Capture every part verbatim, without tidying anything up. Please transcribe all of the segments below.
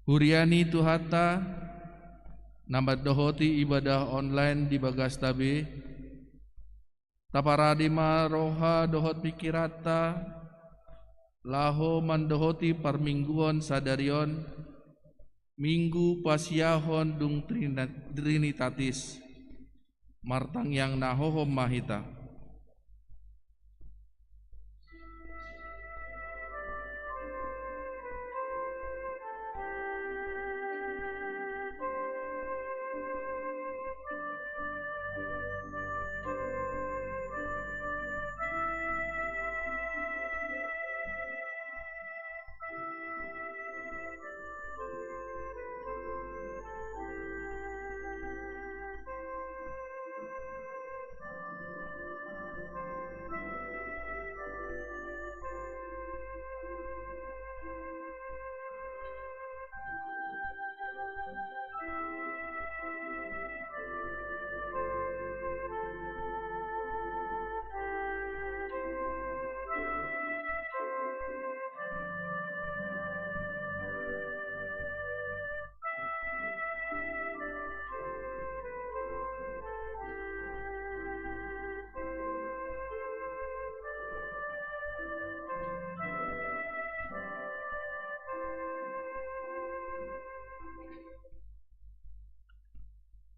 Huria ni Tuhanta, na mandohoti ibadah online di bagasta be, taparade ma roha dohot pingkiranta, laho mandohoti parmingguon sadari on, Minggu pasiahon dung Trina-, Trinitatis. Martangiang na hohom ma hita.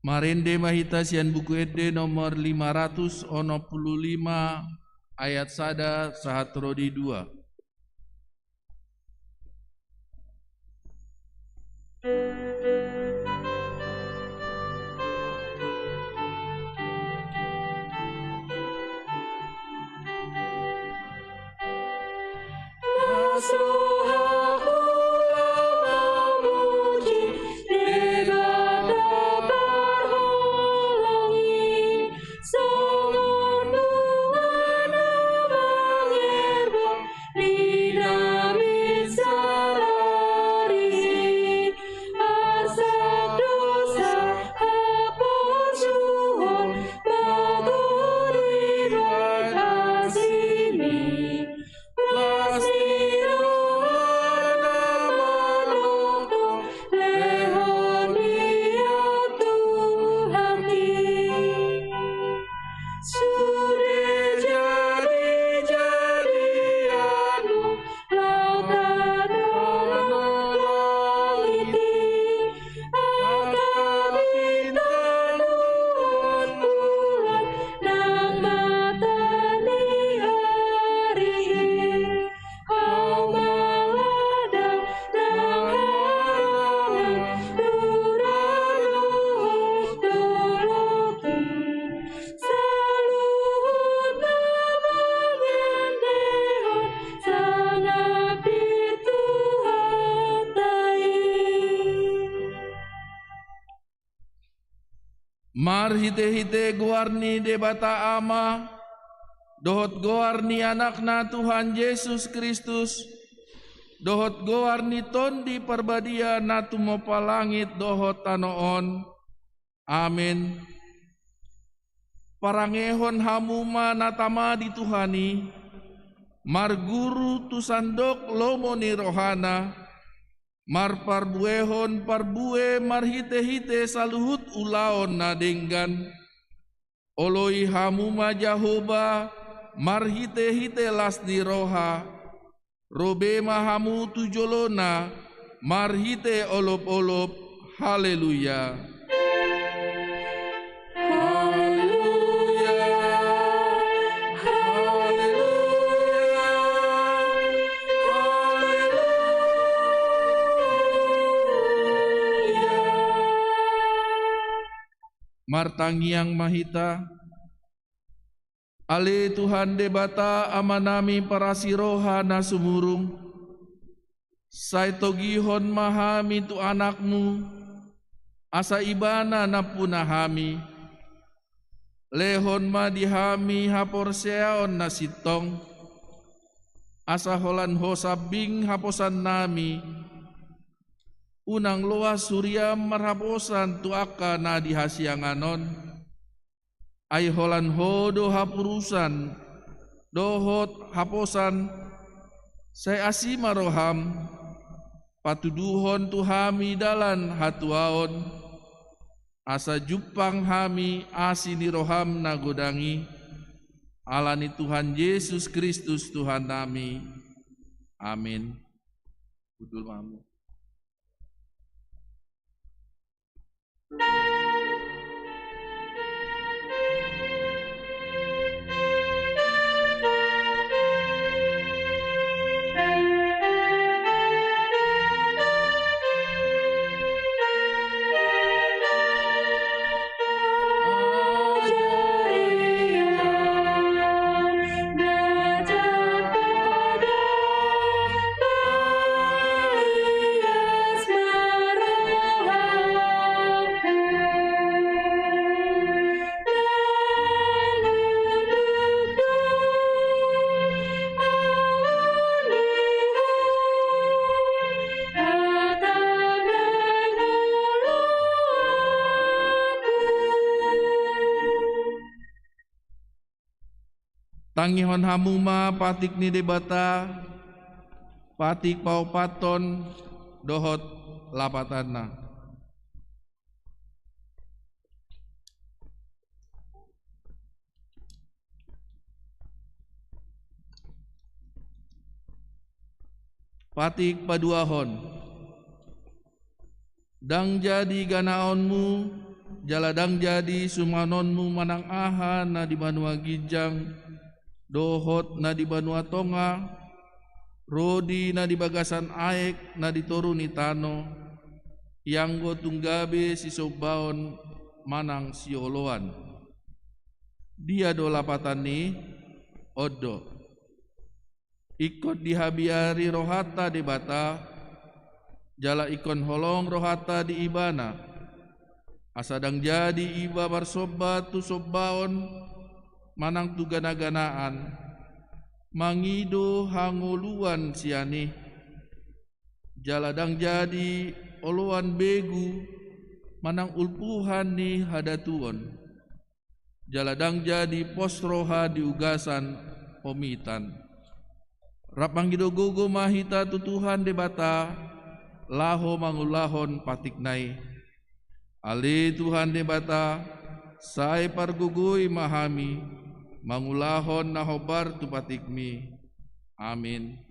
Marende ma hita sian Buku Ende nomor lima ratus onom pulu lima, ayat sada sahat ro di dua. Marhitehite goar ni Debata Ama, dohot goar ni Anakna Tuhan Jesus Kristus, dohot goar ni Tondi Parbadia na tumompa langit dohot tano on. Amen. Parangehon hamu ma na tama di Tuhan i, marguru tu sandok lomo ni rohana, marparbuehon parbue marhitehite saluhut ulaon na denggan. Oloi hamu ma Jahowa marhitehite las ni roha, ro be ma hamu tu jolona marhite olopolop. Haleluya. Haleluya. Haleluya. Martangiang ma hita. Ale Tuhan Debata Amanami parasi roha na sumurung, sai togihon ma hami tu Anakmu, asa Ibana nampuna hami. Lehon ma di hami haporseaon na sintong, asa holan Ho sambing haposannami. Unang loas huriaM marhaposan tu angka na di hasiangan on. Ai holan Ho do hapurusan dohot haposan, sai asi ma rohaM, Patuduhon tu hami dalan hatuaon, asa jumpang hami asi ni roham na godang i, ala ni Tuhan Jesus Kristus Tuhannami. Amin. Hundul ma hamu. Tangihon hamu ma patik ni Debata, patik paopathon dohot lapatanna. Patik paduahon. Ndang jadi ganaonmu, jala ndang jadi sumangonmu manang aha na di banua ginjang, dohot na di banua tonga, ro di na di bagasan aek na di toru ni tano, ianggo tung gabe sisombaon manang sioloan. Dia do lapatan ni i? On do. Ingkon dihabiari rohanta Debata, jala ingkon holong rohanta di Ibana, asa ndang jadi iba marsomba tu sombaon manang tu ganaganaan, mangido hangoluan sian i, jala ndang jadi oloan begu manang ulpuhan ni hadatuon, jala ndang jadi pos roha di ugasan homitan. Rap mangido gogo ma hita tu Tuhan Debata, laho mangulahon patikna i. Ale Tuhan Debata, sai pargogoi ma hami mangulahon na hombar tu patikmi. Amin.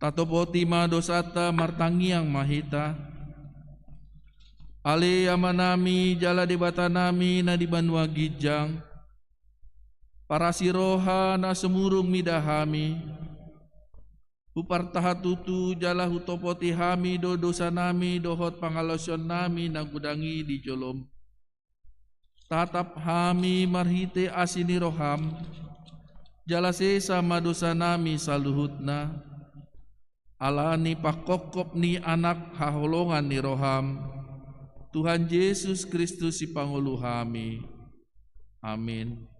Tatopoti ma dosanta, martangiang ma hita. Ale Amanami jala Debatanami na di banua ginjang, parasi roha na sumurung mida hami, hupartahan tutu jala hutopoti hami do dosanami dohot pangalaosionnami na godang i di jolom. Tatap hami marhite asi ni roham, jala sesa ma dosanami saluhutna, ala ni pangkophop ni Anak haholongan ni roham, Tuhan Jesus Kristus Sipangolu hami. Amin.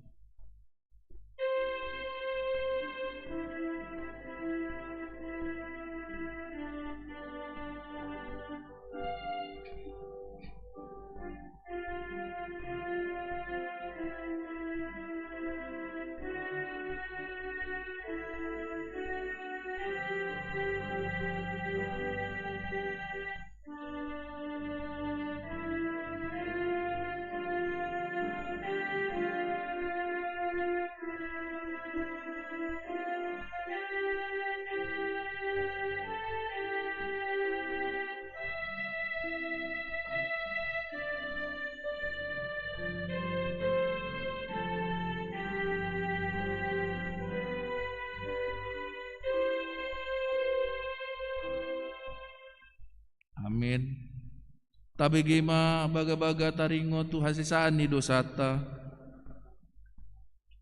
Tabege ma bagabaga taringot tu hasesaan ni dosanta.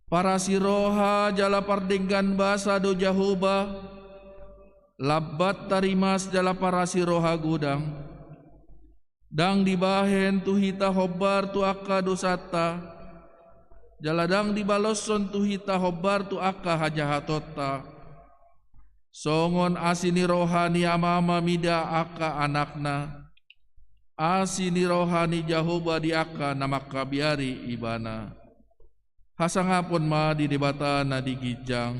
Parasi roha jala pardenggan basa do Jahowa, lambat tarimas jala parasi roha godang. Ndang dibahen tu hita hombar tu angka dosanta, jala ndang dibaloshon tu hita hombar tu angka hajahatonta. Songon asi ni roha ni amama mida angka anakna, asi ni roha ni Jahowa di angka na mangkabiari ibana. Hasangapon ma di Debata na di ginjang.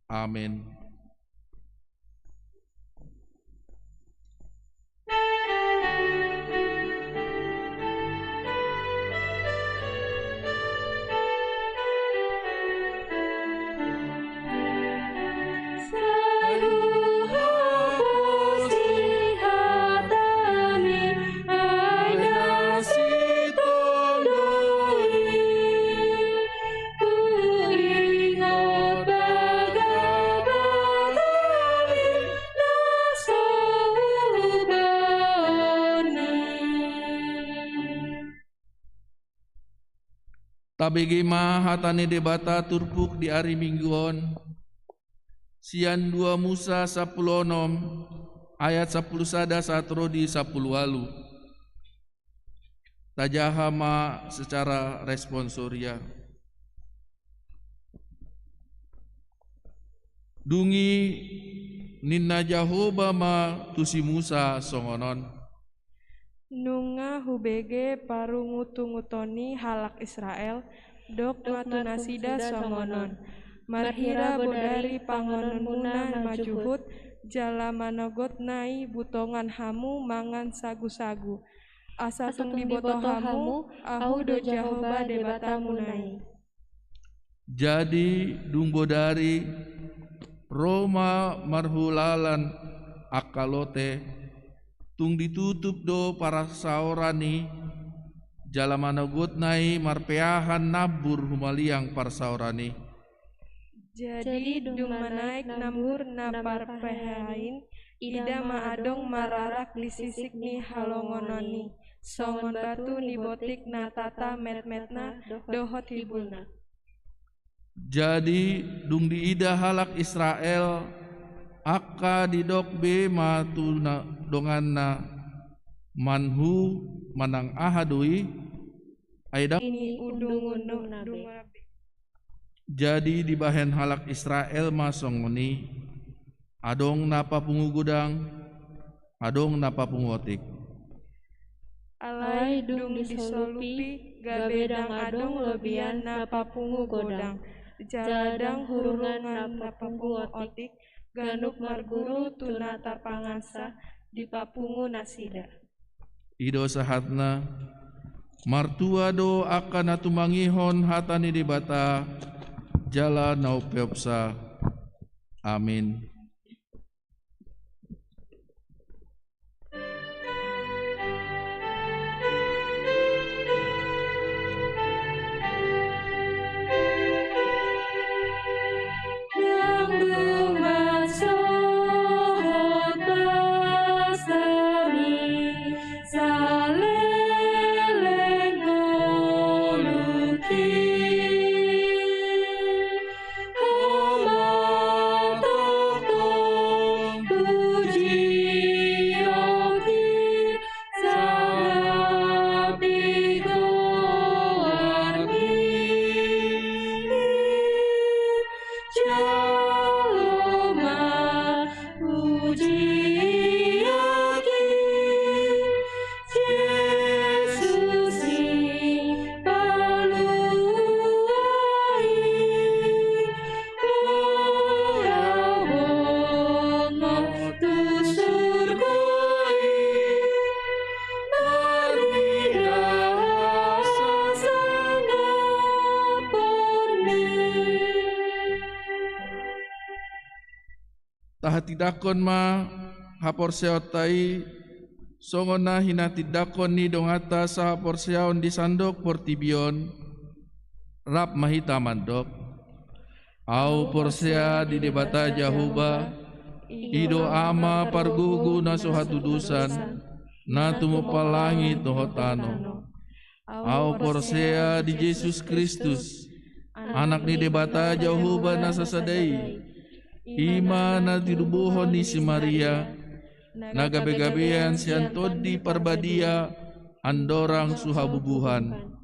Amen. Tabege ma hata ni Debata turpuk di ari Minggu on, sian dua Musa sampulu onom ayat sampulu sada sahat ro di sampulu ualu. Tajaha ma secara responsoria. Dung i ninna Jahowa ma tu si Musa songon on: Nunga hubege parungutunguton ni halak Israel, dok ma tu nasida songon on: Marhira bodari pangononmuna na juhut, jala manogotna i butongan hamu mangan sagusagu, asa tung diboto hamu, Ahu do Jahowa Debatamuna i. Jadi dung bodari, ro ma marhulalan angka lote, tung ditutup do parsaoran i, jala manogotna i marpeahan nambur humaliang parsaoran i. Jadi dung manaek nambur na parpeahan i, ida ma adong mararak di sisik ni halongonon i, songon batu ni botik na tata metmetna dohot hibulna. Jadi dung diida halak Israel, angka didok be ma tu na donganna: Manhu manang aha do i? Ai ndang ini undungundung. Jadi dibahen halak Israel ma songon i, adong na papungu godang, adong na papungu otik. Alai dung disolupi, gabe ndang adong lobian na papungu godang, jala ndang hurungan na papungu otik, ganup marguru tu na tarpangansa dipapungu nasida. I do sahatna. Martua do angka na tumangihon hata ni Debata, jala na umpeopsa. Amin. Tahatindangkon ma haporseaonta i, songon na hinatindangkon ni donganta sahaporseaon di sandok portibi on, rap ma hita mandok: Ahu porsea di Debata Jahowa, i do Ama pargogo na so hatudosan, na tumompa langit dohot tano. Ahu porsea di Jesus Kristus, Anak ni Debata Jahowa na sasada i, i ma na tinubuhon ni si Maria, na gabegabean sian Tondi Parbadia, andorang so habubuhan.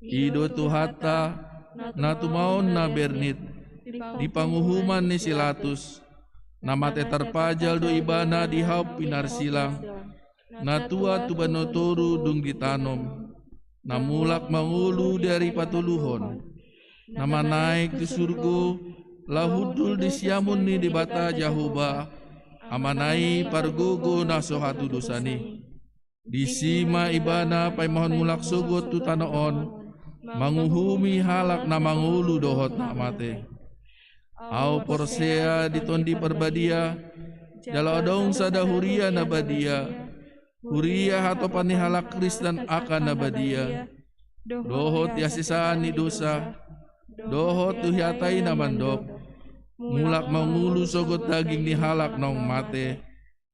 I do Tuhanta, na tumaon na bernit di panguhuman ni si Latus, na mate tarpajal do Ibana di hau pinarsilang, na tuat tu banua toru dung ditanom, na mulak mangolu di ari patoluhon, na manaek tu surgo, laho hundul di siamun ni Debata Jahowa, Amana i pargogo na so hatudosan i. Disi ma Ibana paimahon mulak sogot tu tano on, manguhumi halak na mangolu dohot na mate. Ahu porsea di Tondi Parbadia, jala adong sada huria na badia, huria hatopan ni halak Kristen angka na badia, dohot di hasesaan ni dosa, dohot tu hata i na mandok, mulak mangolu sogot daging ni halak naung mate,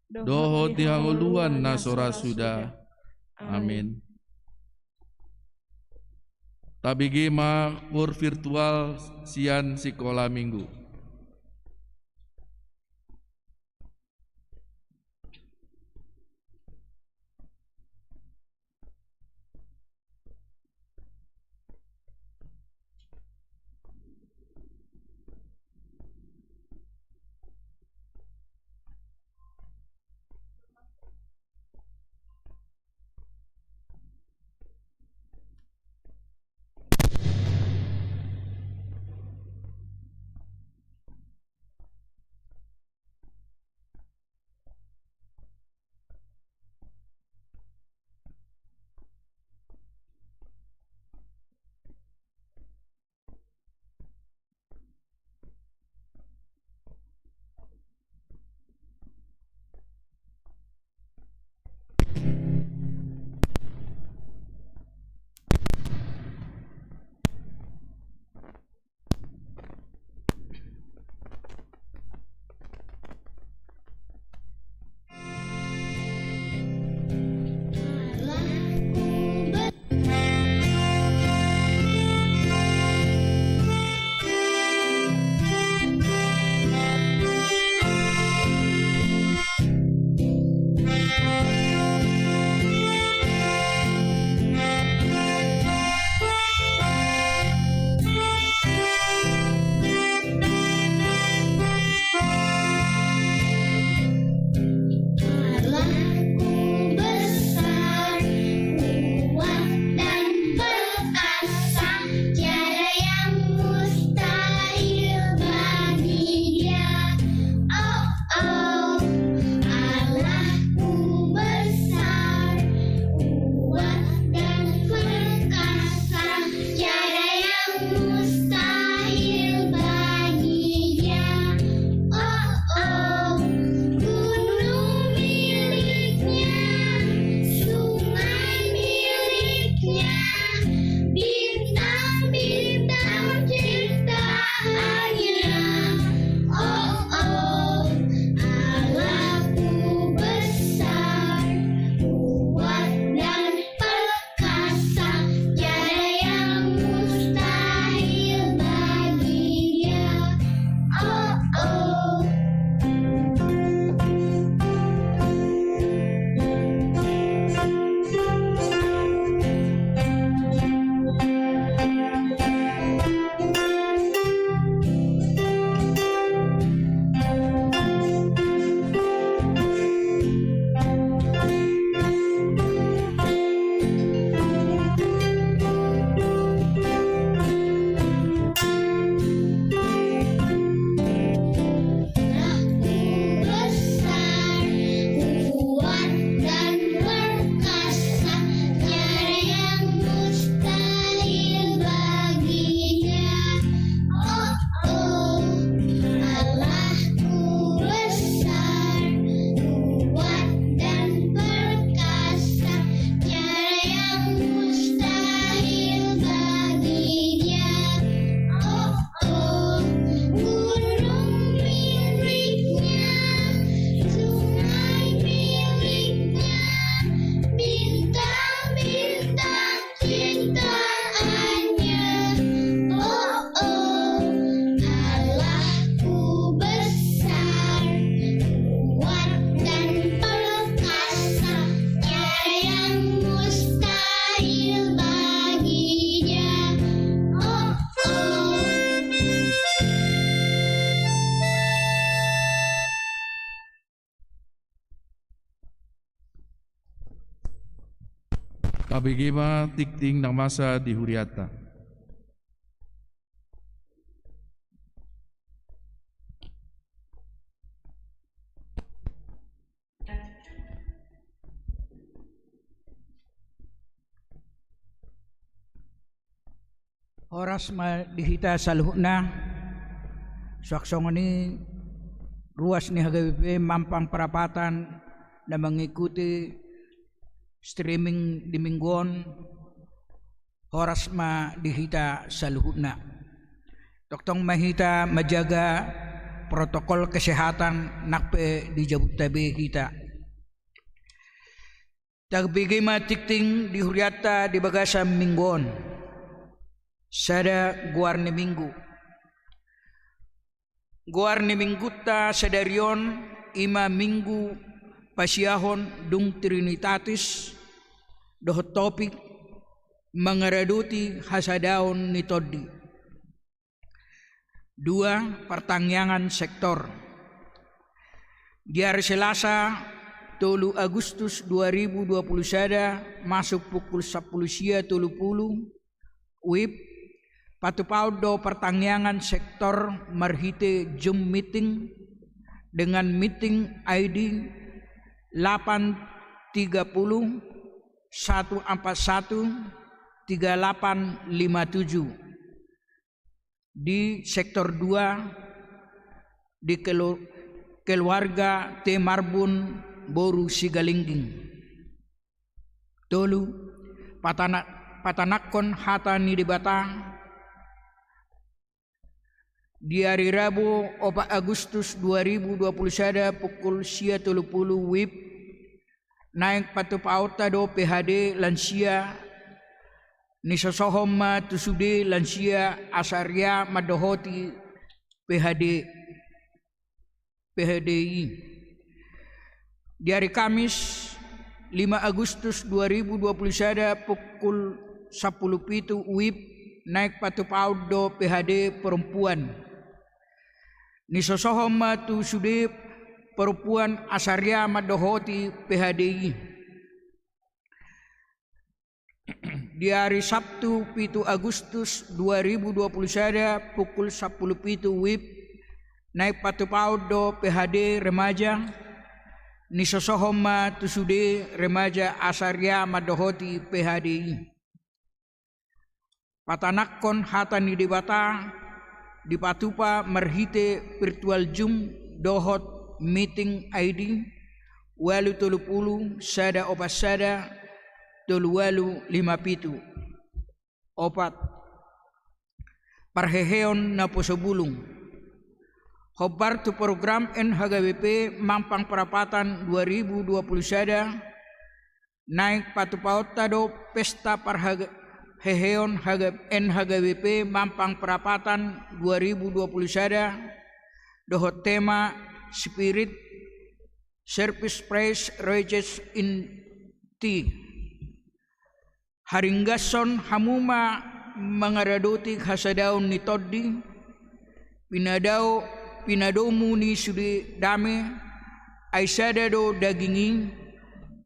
dohot di hangoluan na so ra suda. Amin. Tabege ma koor virtual sian Sikola Minggu. Tabege ma tingting na masa di huriata. Horas ma di hita saluhutna. Suang songon i ruas ni H G B P Mampang Prapatan na mengikuti streaming di minggu on. Horas ma di hita saluhutna. Tongtong ma hita manjaga protokol kesehatan nang pe di jabunta be hita. Tabege ma tingting di hurianta di bagasan minggu on. Sada goar ni minggu. Goar ni minggunta sadari on i ma minggu pasiahon dung Trinitatis dohot topik mangaradoti hasadaon ni tondi. Dua, partangiangan sektor. Di ari Selasa, tolu Agustus dua ribu dua puluh sada, masuk pukul sampulu sia tolu pulu, W I B, patupaon do partangiangan sektor marhite Zoom meeting dengan meeting I D lapan tiga puluh, satu empat satu, tiga lapan lima tujuh. Di sektor dua, di kelu-, keluarga T Marbun boru Sigalingging. Tolu, patana-, patanakkon hata ni Debata. Di ari Rabu, opat Agustus dua ribu dua puluh sada, pukul sia tolu pulu W I B, naeng patupaonta do P H D lansia, nisosohon ma tu sude lansia asa ria mandohoti P H D, P H D i. Di ari Kamis, lima Agustus dua ribu dua puluh sada, pukul sampulu pitu W I B, naeng patupaon do P H D perempuan. Nisosohon ma tu sude perempuan asa ria mandohoti P H D i. Di ari Sabtu, pitu Agustus dua ribu dua puluh sada, pukul sampulu pitu W I B, naeng patupaon do P H D remaja, nisosohon ma tu sude remaja asa ria mandohoti P H D i. Patanakkon hata ni Debata dipatupa marhite virtual Zoom dohot meeting I D ualu tolu pulu, sada opat sada, tolu ualu lima pitu. Opat. Parheheon naposo bulung. Hombar tu program N H G B P Mampang Prapatan dua ribu dua puluh sada, naeng patupaonta do pesta parhage-, heheon H G-, N H G B P Mampang Prapatan dua ribu dua puluh sada, dohot tema Spirit Service Praise Rages in Thee. Haringgashon hamu ma mangaradoti hasadaon ni tondi, pinadao-, pinadomu ni sude dame, ai sada do daging i,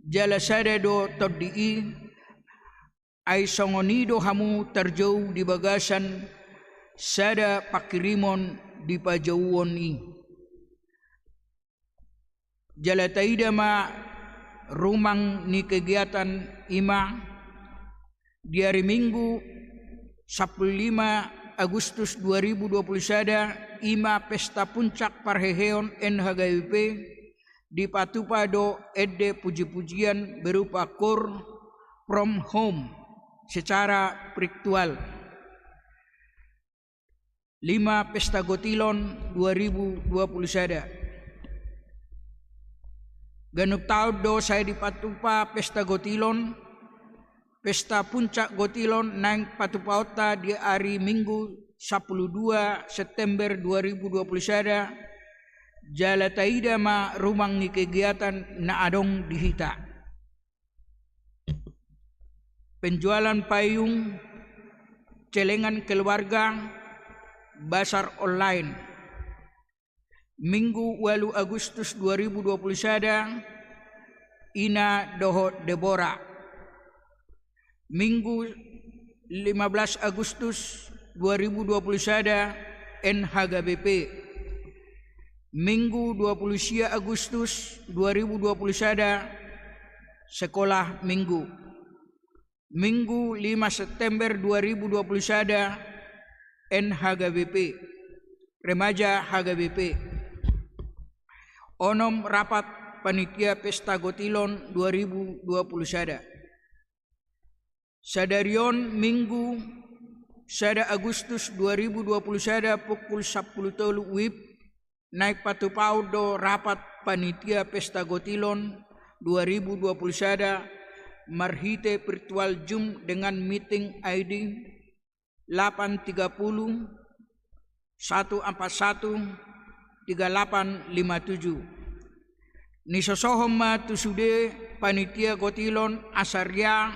jala sada do tondi i, ai songon i do hamu tarjou di bagasan sada panghirimon dipajouon i. Jala taida ma rumang ni kegiatan i ma di ari Minggu, sampulu lima Agustus dua ribu dua puluh sada, i ma pesta puncak parheheon N H G B P, dipatupa do ende puji-pujian berupa koor from home secara virtual. Lima, pesta gotilon dua ribu dua puluh sada. Ganup taon do sai dipatupa pesta gotilon, pesta puncak gotilon naeng patupaonta di ari Minggu sampulu dua September dua ribu dua puluh sada, jala taida ma rumang ni kegiatan na adong di hita. Penjualan payung, celengan keluarga, basar online. Minggu ualu Agustus dua ribu dua puluh sada, Ina dohot Debora. Minggu lima belas Agustus dua ribu dua puluh sada, N H G B P. Minggu dua puluh sia Agustus dua ribu dua puluh sada, Sekolah Minggu. Minggu lima September dua ribu dua puluh sada, N H G B P, Remaja H G B P. Onom, rapat panitia Pesta Gotilon dua ribu dua puluh sada. Sadari on, Minggu sada Agustus dua ribu dua puluh sada, pukul sampulu tolu WIB, naeng patupaon do rapat panitia Pesta Gotilon dua ribu dua puluh sada marhite virtual Zoom dengan meeting I D lapan tiga puluh, satu empat satu, tiga lapan lima tujuh. Nisosohon ma tu sude panitia Gotilon asa ria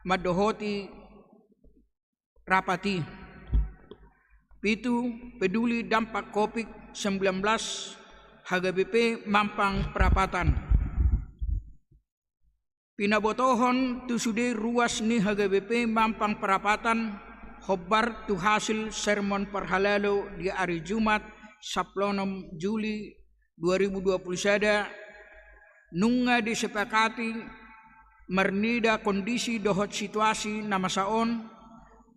mandohoti rapat i. Pitu, peduli dampak covid sembilan belas, H G B P Mampang Prapatan. Pinabotohon tu sude ruas ni H G B P Mampang Prapatan, hombar tu hasil sermon parhalado di ari Jumat, sampulu onom Juli dua ribu dua puluh sada, nunga disepakati marnida kondisi dohot situasi na masa on,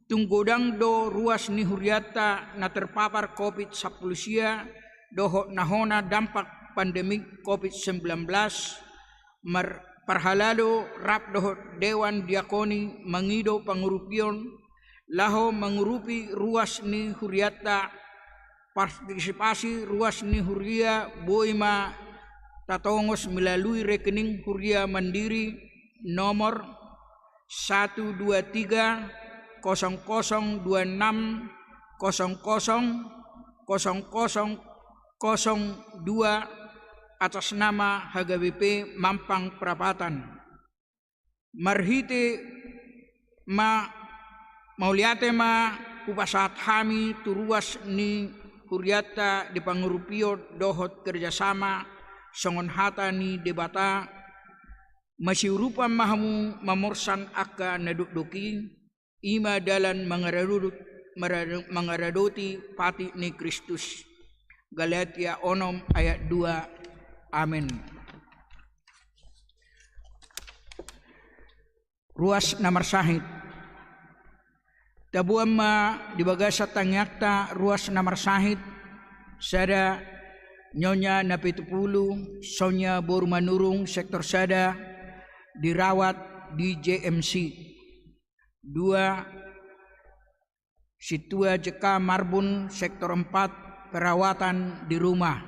tung godang do ruas ni hurianta na terpapar covid sampulu sia dohot na hona dampak pandemi covid sembilan belas, mar-, parhalado rap dohot dewan diakoni mangido pangurupion, laho mangurupi ruas ni hurianta. Partisipasi ruas ni huria boi ma tatongos melalui rekening huria mandiri nomor satu dua tiga kosong kosong dua enam kosong kosong kosong kosong kosong dua, atas nama H G B P Mampang Prapatan. Marhite ma, mauliate ma hupasahat hami tu ruas ni hurianta di pangurupion dohot kerjasama songon hata ni Debata, masiurupan ma hamu mamorsan angka na dokdok i, i ma dalan mangaradot-, mara-, mangaradoti patik ni Kristus. Galatia onom ayat dua. Amen. Ruas na marsahit. Taboan ma di bagasan tangiangta ruas na marsahit, sada, Nyonya Napitupulu Sonia boru Manurung, sektor sada, dirawat di J M C. Dua, Sintua J K Marbun, sektor empat, perawatan di rumah.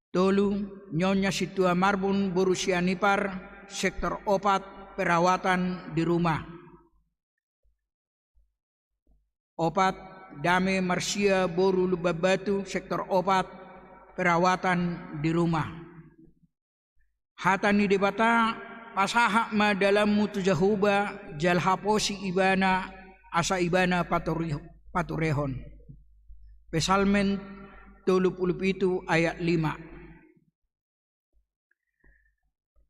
Tolu, Nyonya Sintua Marbun boru Sianipar, sektor opat, perawatan di rumah. Opat, Dame Marsia boru Lumban Batu, sektor opat, perawatan di rumah. Hata ni Debata, pasahat ma dalanmu tu Jahowa, jala haposi Ibana, asa Ibana patori-, paturehon. Psalmen tolu pulu pitu ayat lima.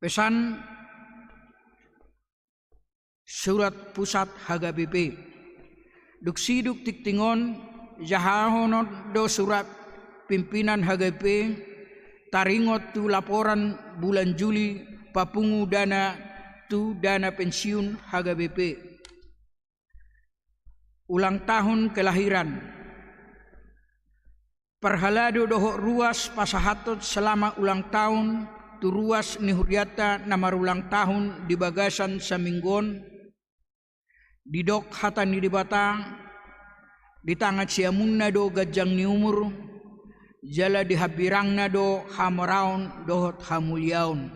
Pesan Surat Pusat H G B P. Dung sidung tingting on, jahahonon do surat pimpinan H G B P, taringot tu laporan bulan Juli papungu dana tu dana pensiun H G B P. Ulang tahun kelahiran. Parhalado dohot ruas pasahathon selamat ulang tahun tu ruas ni hurianta na marulang tahun di bagasan saminggu on. Didok hata ni Debata, di tangan siamunna do ganjang ni umur, jala di hambirangna do hamoraon dohot hamuliaon.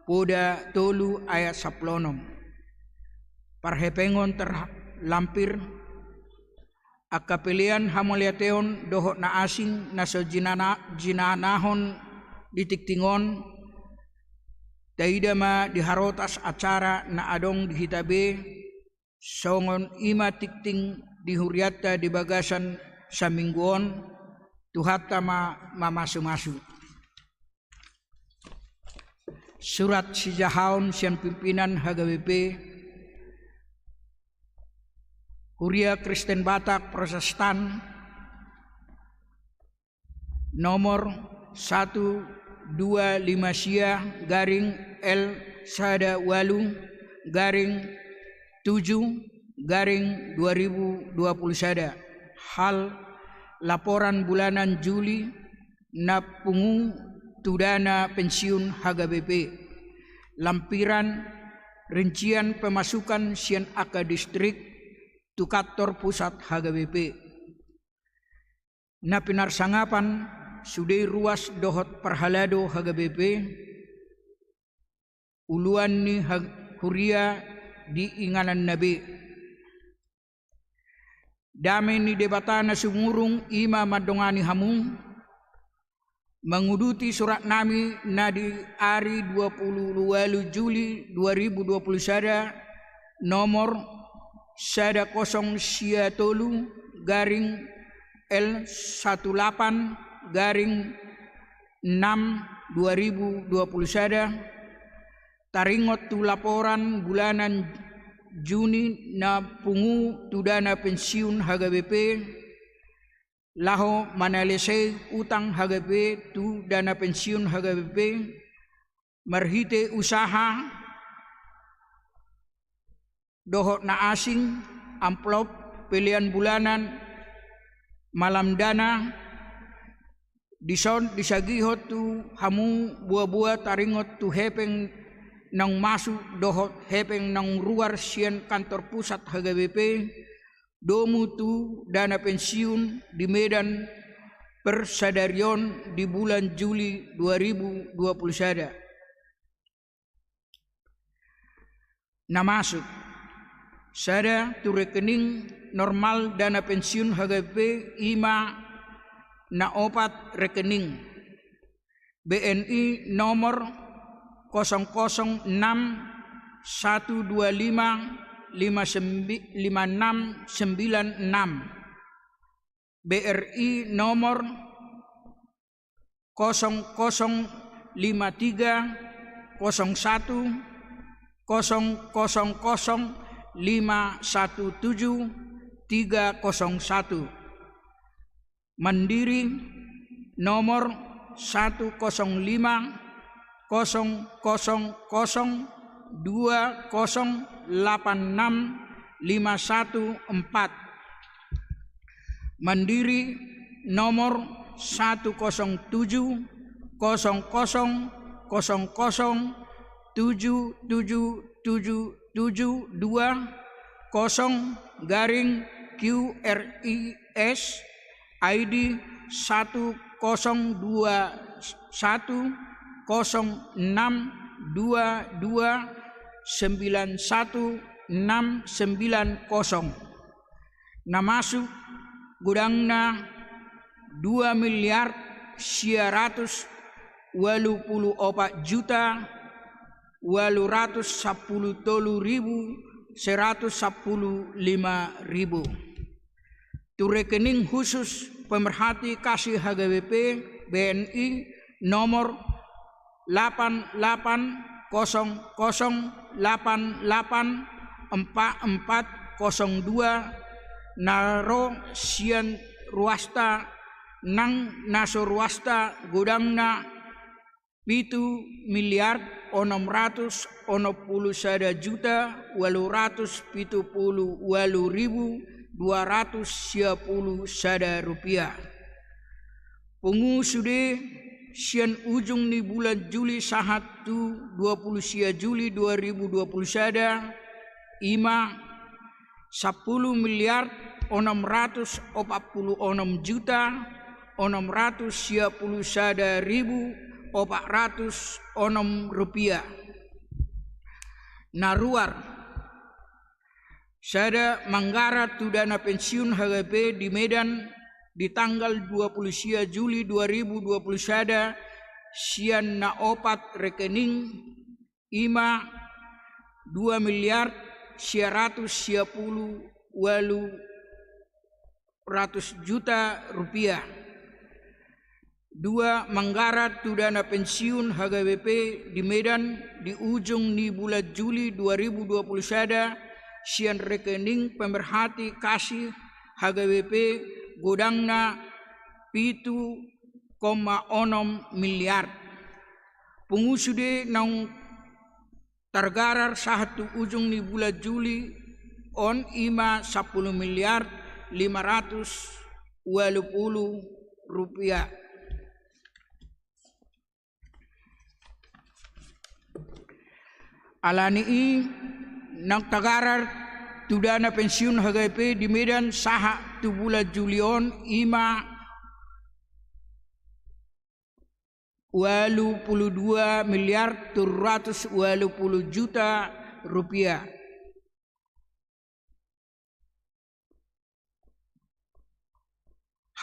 Poda tolu ayat sampulu onom. Parhepengon terlampir, angka pelean hamauliateon dohot na asing na so jinana-, jinanahon di tingting on, taida ma di harotas acara na adong di hita be, songon i ma tingting di hurianta di bagasan saminggu on, Tuhanta ma mamasumasu. Surat sijahaon sian pimpinan H K B P, Huria Kristen Batak Protestan, nomor satu dua lima sia garing L sada walu garing tujuh garing dua ribu dua puluh sada. Hal laporan bulanan Juli na pungu tu dana pensiun H K B P. Lampiran rincian pemasukan sian angka distrik tu kantor pusat H K B P. Na pinarsangapan sude ruas dohot parhalado H K B P, uluan ni ha-, huria di inganan na be. Dame ni Debata na sumurung i ma mandongani hamu, manguduti surat nami na di ari dua puluh walu Juli dua ribu dua puluh sada, nomor sada kosong sia tolu garing L satu lapan garing enam dua ribu dua puluh sada, taringot tu laporan bulanan Juni na pungu tu dana pensiun H K B P, laho manalesei utang H K B P tu dana pensiun H K B P, marhite usaha dohot na asing, amplop, pelean bulanan, malam dana, dison disagihon tu hamu boa-boa taringot tu hepeng naung masuk dohot hepeng naung ruar sian kantor pusat H K B P, domu tu dana pensiun di Medan per sadari on di bulan Juli dua ribu dua puluh sada. Na masuk sada tu rekening normal dana pensiun H K B P i ma na opat rekening: B N I nomor kosong kosong enam satu dua lima lima sembi-, lima enam sembilan enam, B R I nomor kosong kosong lima tiga kosong satu kosong kosong kosong lima satu tujuh tiga kosong satu. Mandiri nomor satu kosong lima kosong kosong kosong dua kosong lapan enam lima satu empat. Mandiri nomor satu kosong tujuh kosong kosong kosong kosong tujuh tujuh tujuh tujuh dua kosong garing Q R I S, I D satu kosong dua satu kosong enam dua dua sembilan satu enam sembilan kosong. Na masuk godangna dua miliar sia ratus walu pulu opat juta walu ratus sampulu tolu ribu seratus sampulu lima ribu. Tu rekening khusus pemerhati kasih H K B P, B N I, nomor lapan lapan kosong kosong lapan lapan empat empat kosong dua, na ro sian ruasta nang na so ruasta godangna pitu miliar onom ratus onom pulu sada juta walu ratus pitu pulu walu ribu dua ratus sia pulu sada rupiah. Pungu sude sian ujung ni bulan Juli sahat tu dua pulu sia Juli dua ribu dua pulu sada, i ma sampulu miliar onom ratus opat pulu onom juta onom ratus sia pulu sada ribu opat ratus onom rupiah. Na ruar, sada, manggarar tu dana pensiun H K B P di Medan di tanggal dua puluh sia Juli dua ribu dua puluh sada, sian na opat rekening, i ma dua miliar sia ratus sia pulu walu ratus juta rupiah. Dua, manggarar tu dana pensiun H K B P di Medan di ujung ni bulan Juli dua ribu dua puluh sada sian rekening pemerhati kasih H K B P godangna pitu koma onom miliar. Pungu sude naung targarar sahat tu ujung ni bulan Juli on i ma sampulu miliar lima ratus ualu pulu rupiah. Alani i, naung targarar tu dana pensiun H K B P di Medan sahat tu bulan Juli on i ma ualu pulu dua miliar tolu ratus ualu pulu juta rupiah.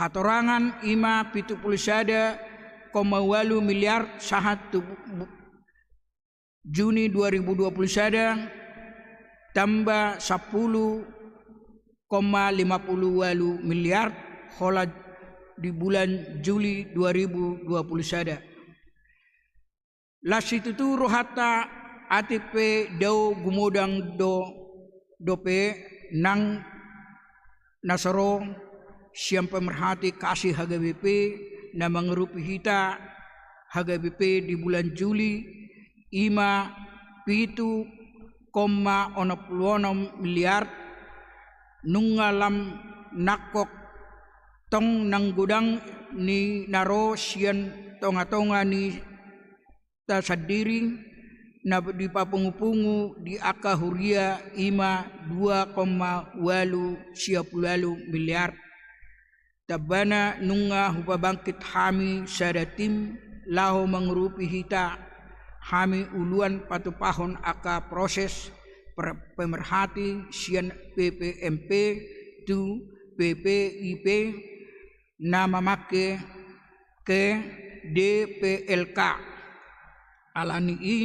Hatorangan i ma pitu pulu sada koma ualu miliar sahat tu bu-, Juni dua ribu dua puluh sada, tamba sampulu koma lima pulu ualu miliar holan di bulan Juli dua ribu dua puluh sada. Las situtu rohanta, atik pe dao gumodang do, dope nang na so ro sian pemerhati kasih H K B P na mangurupi hita H K B P di bulan Juli, i ma pitu koma onom pulu onom miliar, nunga lam nangkok tong nang godang ni na ro sian tonga-tonga ni ta sandiri, na dipapungu-pungu di angka huria i ma dua koma ualu sia pulu ualu miliar. Tambana nunga hupabangkit hami sada tim laho mangurupi hita, hami uluan patupahon angka proses per-, pemerhati sian P P M P tu P P I P, na mamangke ke D P L K. Alani i,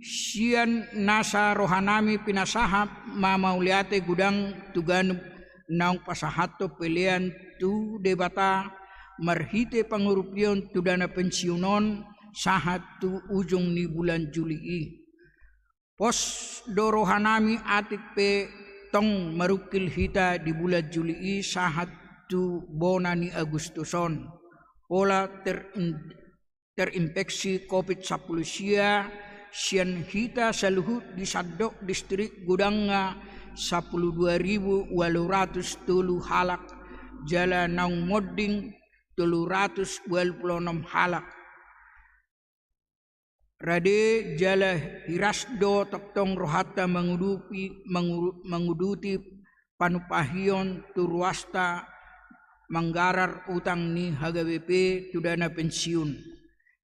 sian nasa rohanami pinasahat ma mauliate godang tu ganup naung pasahathon pelean tu Debata marhite pangurupion tu dana pensiun on sahat tu ujung ni bulan Juli i. Pos do rohanami atik pe tong marungkil hita di bulan Juli i sahat tu bona ni Agustus on. Pola terin-, terinfeksi covid sampulu sia sian hita saluhut di sandok distrik godangna sampulu dua ribu ualu ratus tolu halak, jala naung monding tolu ratus ualu pulu onom halak. Rade jala hiras do tongtong rohanta mangudupi, manguru-, manguduti panumpahion tu ruasta manggarar utang ni H K B P tu dana pensiun.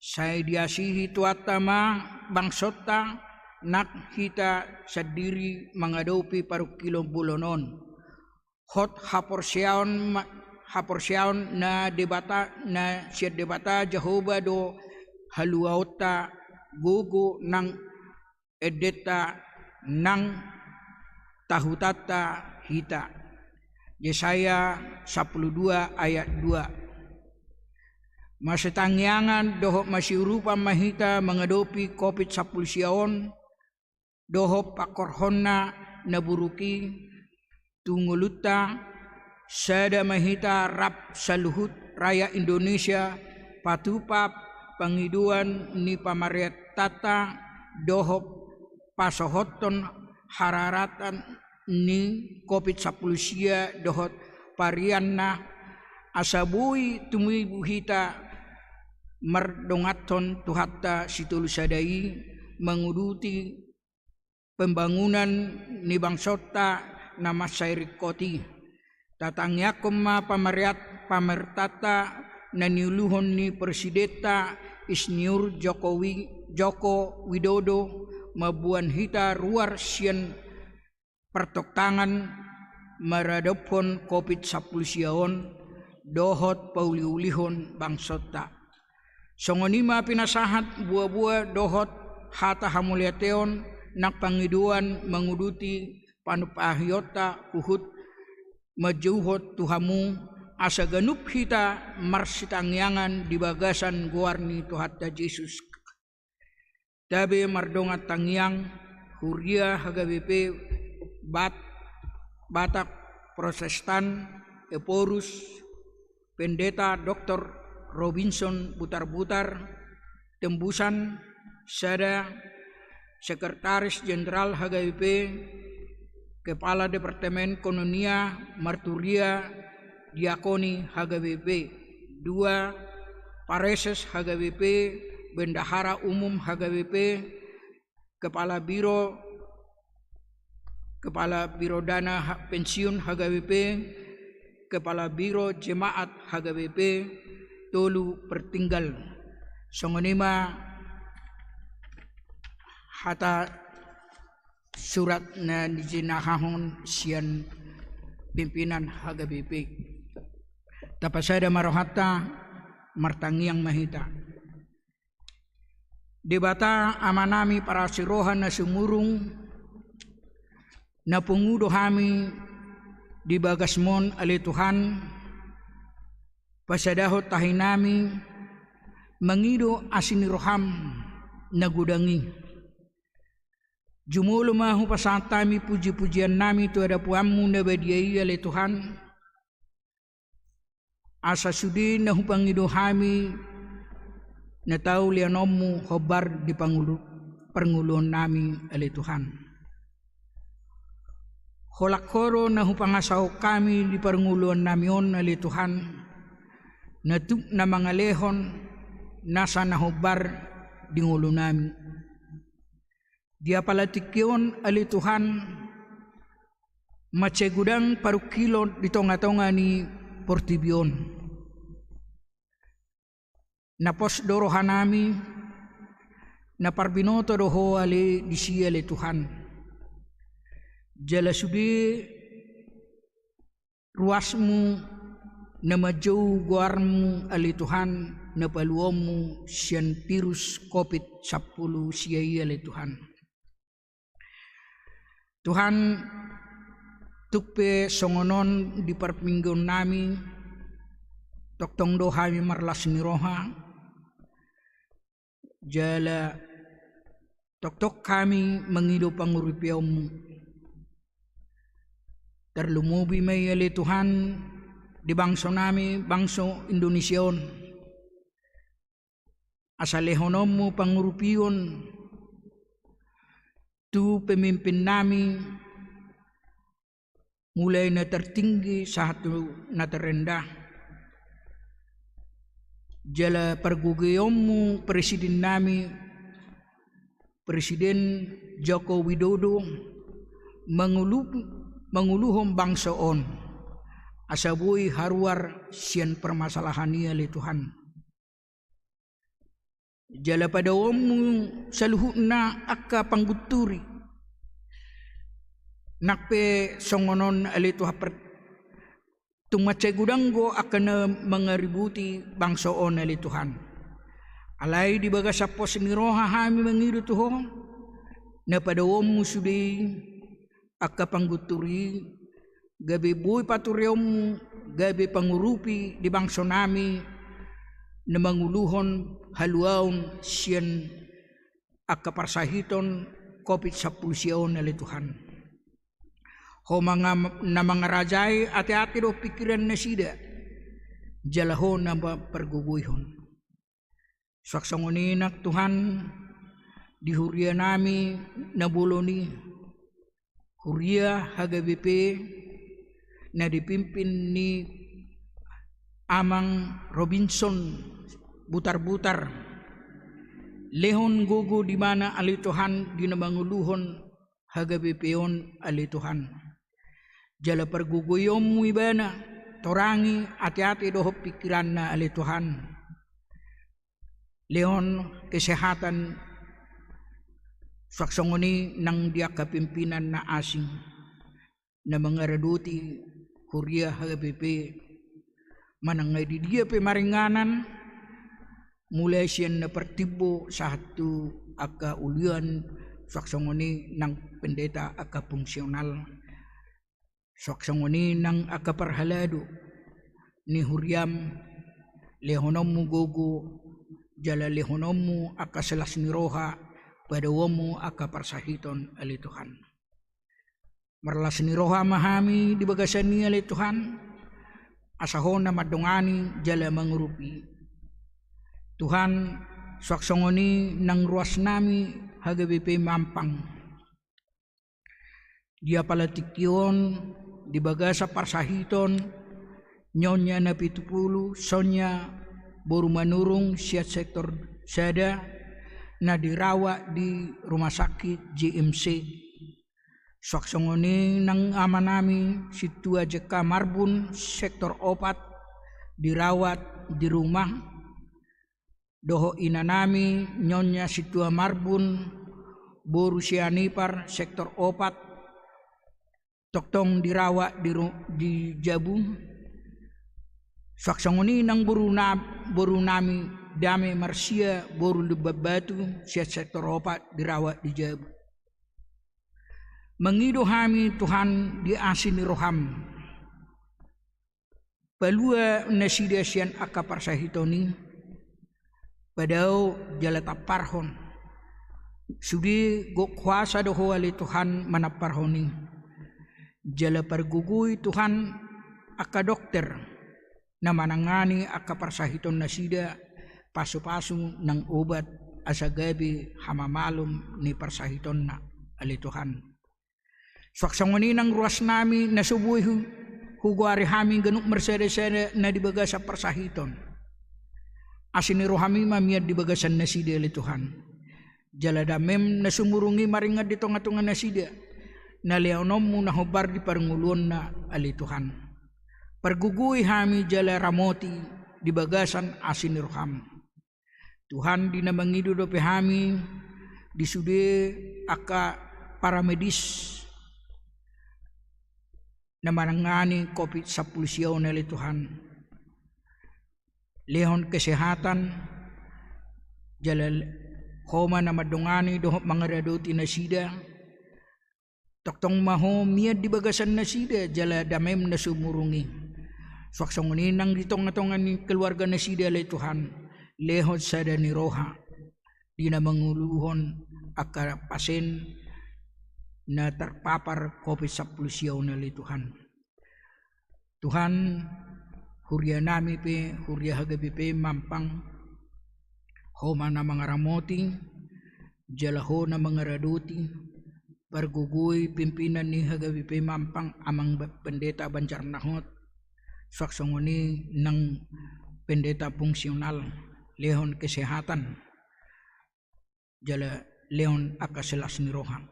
Sai diasihi Tuhanta ma bangsonta nang hita sandiri mangadopi parungkilon bolon on. Hot haporseaon ma-, haporseaon na Debata, na sian Debata Jahowa do haluaonta, gogo nang endenta nang tahutanta hita. Jesaya sampulu dua ayat dua. Masitangiangan dohot masiurupan ma hita mangadopi covid sampulu sia on, dohot pangkorhonna na buruk i tu ngolunta, sada ma hita rap saluhut rakyat Indonesia patupa pangidoan ni pamarentanta dohot pasohothon hararatan ni covid sampulu sia dohot varianna, asa boi tumibu hita mardonganhon Tuhanta sitolu sada i manguduti pembangunan ni bangsonta na mansai ringkot i. Tatangiangkon ma pamareat-, pamarentanta na niuluhon ni Presidenta Insinyur Jokowi, Joko Widodo, mamboan hita ruar sian partongkangan maradophon covid sampulu sia on dohot pauliulihon bangsonta. Songon i ma pinasahat boaboa dohot hata hamauliateon nang pangidoan manguduti panumpahionta huhut manjouhon tu hamu asa ganup hita marsitangiangan di bagasan goar ni Tuhanta Jesus. Tabe mardongan tangiang, huria H K B P Bat-, Batak Protestan, Ephorus, Pendeta Doktor Robinson Butarbutar, Tembusan, sada, Sekretaris Jenderal H K B P, Kepala Departemen Koinonia, Marturia, Diakoni H K B P, dua, Praeses H K B P, Bendahara Umum H K B P, Kepala Biro, Kepala Biro Dana Ha-, Pensiun H K B P, Kepala Biro Jemaat H K B P, tolu, pertinggal. Songon i ma hata surat na jinahahon sian pimpinan H K B P. Tapasada ma rohanta, martangiang ma hita. Debata Amanami parasiroha na sumurung, na pungu do hami di bagasmon ale Tuhan, pasadahon tahinami mangido asi ni roham na godang i. Jumolo ma hupasahat hami puji-pujiannami tu adapoanmu na badia i ale Tuhan, asa sude na hupangido hami na tau lehononmu hombar di pangulu-, parngoluonnami ale Tuhan. Holan ho do na hupangasahon hami di parngoluonnami on ale Tuhan, na tuk na mangalehon nasa na hombar di ngolunami. Di apala tingki on ale Tuhan, mansai godang parungkilon di tonga-tonga ni portibi on. Na pos do rohanami, na parbinoto do ho ale disi ale Tuhan. Jala sude ruasmu na manjou goarmu ale Tuhan, na paluaonmu sian virus covid sampulu sia i ale Tuhan. Tuhan, tuk pe songon on di parmingguonnami, tongtong do hami marlas ni roha, jala tongtong hami mangido pangurupionmu. Tarlumobi ma i ale Tuhan di bangsonami, bangso Indonesia on. Asa lehononmu pangurupion tu pemimpinnami, mulai na tertinggi sahat tu na terendah. Jala pargogoionmu presidennami, Presiden Joko Widodo, mangulu-, manguluhon bangso on, asa boi haruar sian permasalahan i ale Tuhan. Jala padaoonmu saluhutna angka panggunturi. Nang pe songon on ale Tuhan per-, tung mansai godang do angka na mangaributi bangso on ale Tuhan. Alai di bagasan pos ni roha hami mangido tu ho, na padaoonmu sude i, angka panggunturi i, gabe boi patureonmu, gabe pangurupi di bangsonami, na manguluhon haluaon sian angka parsahiton covid sampulu sia on ale Tuhan. Ho manga-, na mangarajai ateate dohot pingkirannasida, jala ho na ma-, pargogoihon. Suang songon i nang Tuhan, di hurianami na bolon i, huria H K B P na dipimpin ni Amang Robinson Butarbutar, lehon gogo di ibana ale Tuhan di na manguluhon H K B P on ale Tuhan. Jala pargogoionmu ibana, torangi ateate dohot pingkiranna ale Tuhan. Lehon kesehatan, suang songon i nang di angka pimpinan na asing, na mangaradoti huria H K B P, manang na di dia pe maringanan, mulai sian na partimbo sahat tu angka ulian, suang songon i nang pendeta angka fungsional, suang songon i nang angka parhalado, ni huriam, lehononmu gogo, jala lehononmu angka silas ni roha, padaoonmu angka parsahiton, ale Tuhan. Marlas ni roha ma hami di bagasan i, ale Tuhan, asa Ho na mandongani jala mangurupi. Tuhan, suang songon i nang ruas nami H K B P Mampang. Di apala tingki on, di bagasan parsahiton, nyonya na pitu pulu, Sonia boru Manurung sian sektor sada, na dirawat di rumah sakit J M C. Suang songon i nang amanami Sintua J K Marbun sektor opat, dirawat di rumah, dohot inanami Nyonya Sintua Marbun boru Sianipar sektor opat, tongtong dirawat di ru-, di jabu. Suang songon i nang boru na-, boru nami Dame Marsia boru Lumban Batu sian sektor opat, dirawat di jabu. Mangido hami, Tuhan, di asi ni roham, palua nasida sian angka parsahiton i, padao jala tamparhon. Sude gok kuasa do Ho, ale Tuhan, manamparhon i. Jala pargogoi, Tuhan, angka dokter na manangani angka parsahiton nasida, pasupasu nang obat asa gabe hamamalum ni parsahitonna, ale Tuhan. Suang songon i nang ruas nami na so boi hu-, hugoari hami ganup marsadasada na di bagasan parsahiton. Asi ni rohami ma mian di bagasan nasida, ale Tuhan. Jala damem na sumurung i maringan di tongatonga nasida, na lehononmu na hombar di parngoluonna, ale Tuhan. Pargogoi hami jala ramoti di bagasan asi ni roham. Tuhan, di na mangido dope hami di sude angka paramedis na manangani covid sampulu sia on, ale Tuhan. Lehon kesehatan, jala Ho ma na mandongani dohot mangaradoti nasida. Tongtong ma Ho mian di bagasan nasida jala damem na sumurung i. Suang songon i nang di tongatonga ni keluarga nasida, ale Tuhan, lehon sada ni roha di na manguluhon angka pasien na tarpapar covid sampulu sia on, ale Tuhan. Tuhan, huria nami pe, huria H K B P Mampang, Ho ma na mangaramoti, jala Ho na mangaradoti, pargogoi pimpinan ni H K B P Mampang, Amang Ba-, Pendeta Banjarnahot, suang songon i nang pendeta fungsional, lehon kesehatan, jala lehon angka silas ni roha.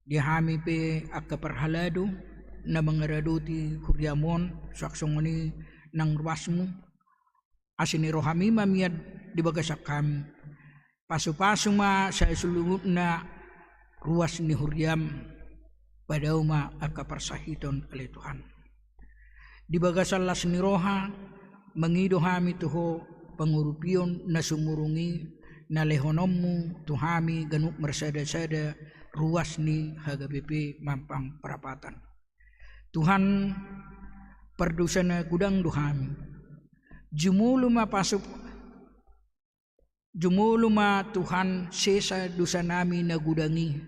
Di hami pe angka parhalado na mangaradoti huriam on, suang songon i nang ruasmu, asi ni rohami ma mian di bagasan hami. Pasupasu ma saluhutna ruas ni huriam, padao ma angka parsahiton, ale Tuhan. Di bagasan las ni roha, mangido hami tu Ho pangurupion na sumurung i, na lehononmu tu hami ganup marsadasada ruas ni H K B P Mampang Prapatan. Tuhan, pardosa na godang do hami. Jumolo ma pasup-, jumolo ma, Tuhan, sesa dosa nami na godang i,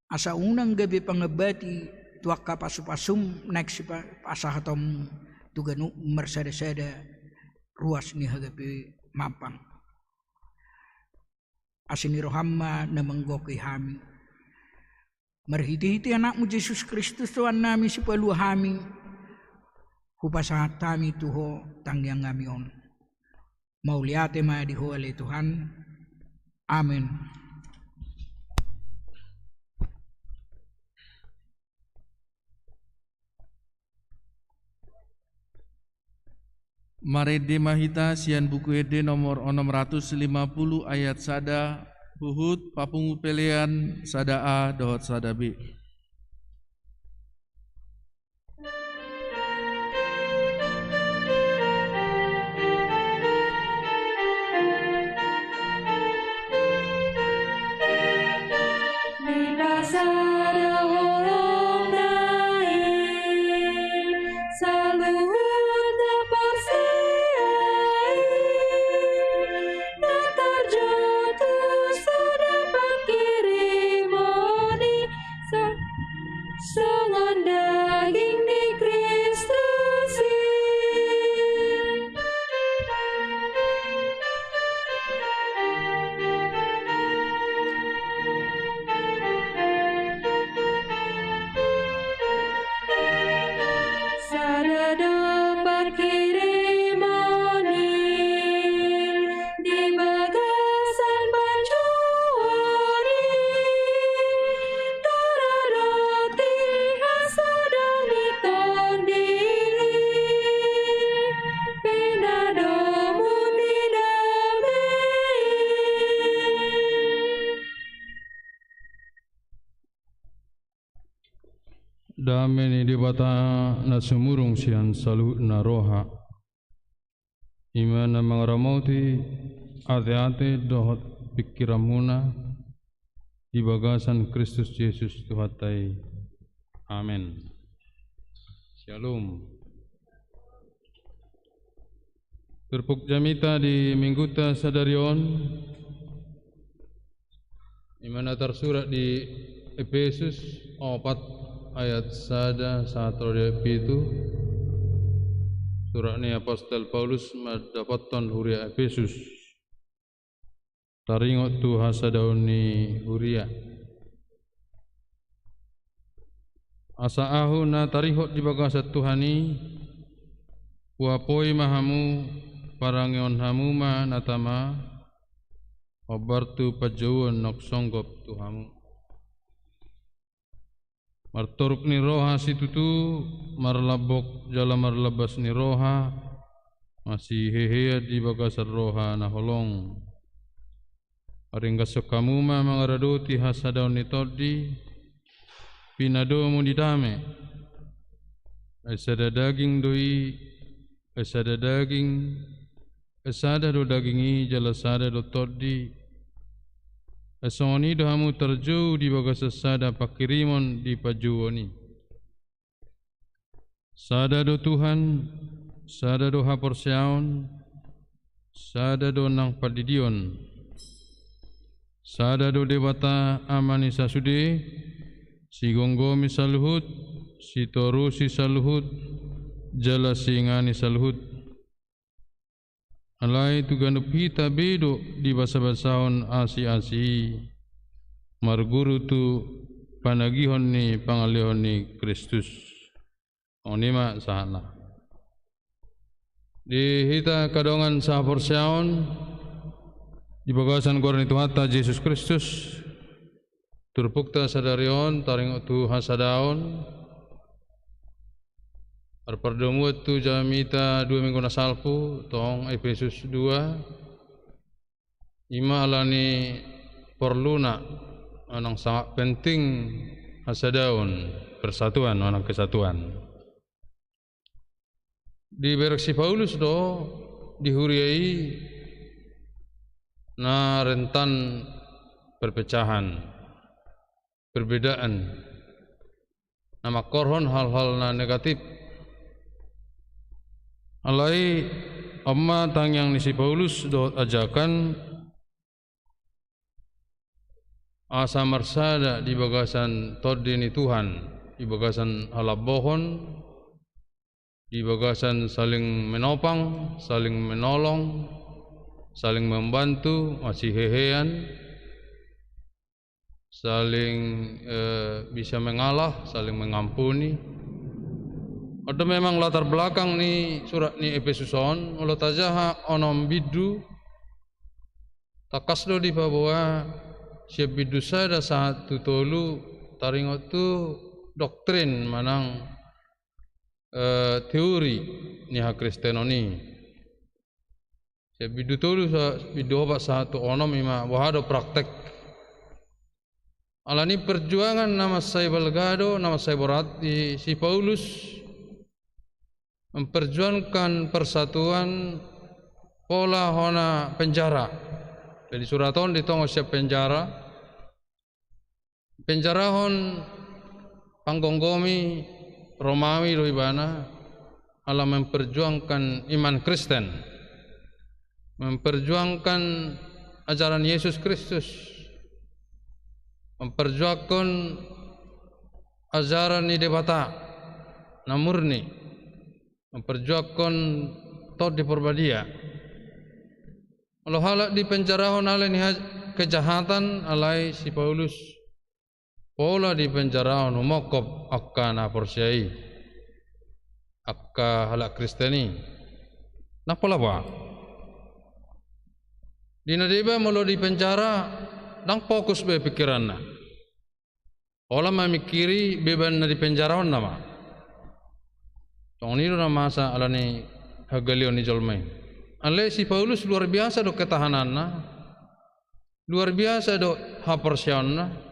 asa unang gabe pangambati tu angka pasupasum naeng sipa-, pasahatonmu tu ganup marsadasada ruas ni H K B P Mampang. Asi ni roham ma na manggohi hami. Marhitehite Anakmu Jesus Kristus, Tuhan nami, sipalua hami, hupasahat hami tu Ho tangiang nami on. Mauliate ma di Ho, ale Tuhan. Amen. Marende ma hita sian Buku Ende nomor onom ratus lima puluh ayat sada, huhut papungu pelean sada A dohot sada B. Di na sada holong na i, saluhut Debata na sumurung sian saluhutna roha, i ma na mangaramoti ateate dohot pingkiranmuna di bagasan Kristus Jesus Tuhanta i. Amen. Syalom. Turpuk jamita di Mingguta sadari on, i ma na tarsurat di Epesus opat ayat sada sahat ro di ayat pitu. Surat ni apostel Paulus mandapothon huria Epesus. Taringot tu hasadaon ni huria. Asa ahu na tarihot di bagasan Tuhan i, huapoi ma hamu, parangehon hamu ma na tama, hombar tu panjouon naung songgop tu hamu. Martoruk ni roha situtu, marlambok jala marlambas ni roha, masihehean di bagasan roha na holong. Paringgashon hamu ma mangaradoti hasadaon ni tondi, pinadomu ni dame. Ai sada daging do i, ai sada daging, ai sada do daging i jala sada do tondi. Ai songon i do hamu tarjou di bagasan sada panghirimon di panjouon i. Sada do Tuhan, sada do haporseaon, sada do nang pandidion, sada do Debata Ama ni sasude, sigomgomi saluhut, sitorusi saluhut, jala siingani saluhut. Alai tu ganup hita be do dibasabasahon asiasi i, marguru tu panagihon ni pangalehon ni Kristus. Songon i ma sahatna. Di hita angka dongan sahaporseaon, di bagasan goar ni Tuhanta Jesus Kristus, turpukta sadari on taringot tu hasadaon, marpardomuan tu jamita dua minggu na salpu, tong Epesus dua, i ma ala ni porluna, manang sangat penting hasadaon, persatuan, manang kesatuan. Dibereng si Paulus do di huria i na rentan perpecahan, perbedaan, na mangkorhon hal-hal na negatif. Alai on ma tangiang ni si Paulus dohot ajakan, asa marsada di bagasan tondi ni Tuhan, di bagasan halambohon, di bagasan saling menopang, saling menolong, saling membantu, masihehean, saling, eh, bisa mengalah, saling mengampuni. On do memang latar belakang ni surat ni Epesus on, molo tajaha onom bindu, tangkas do dipaboa sian bindu sada sahat tu tolu taringot tu doktrin manang, eh, teori ni hakristenon i. Sian bindu tolu sa-, bindu opat sahat tu onom i ma boha do praktek. Ala ni perjuangan na mansai balga do, na mansai borat di si Paulus memperjuangkan persatuan pola hona penjara. Jadi surat on ditongon sian penjara. Penjarahon panggomgomi Romawi do ibana, ala memperjuangkan iman Kristen, memperjuangkan ajaran Yesus Kristus, memperjuangkan ajaran ni Debata na murni, memperjuangkan Tondi Parbadia. Molo halak dipenjarahon ala ni ha-, kejahatan, alai si Paulus pola dipenjarahon humongkop angka na porsea i, angka halak Kristen i. Ndang pola boha. Di na deba molo dipenjara, ndang fokus be pingkiranna. Pola mamingkiri beban na dipenjaraonna ma. Songon i do na masa ala ni hagaleon ni jolma i. Alai si Paulus luar biasa do ketahananna, luar biasa do haporseaonna.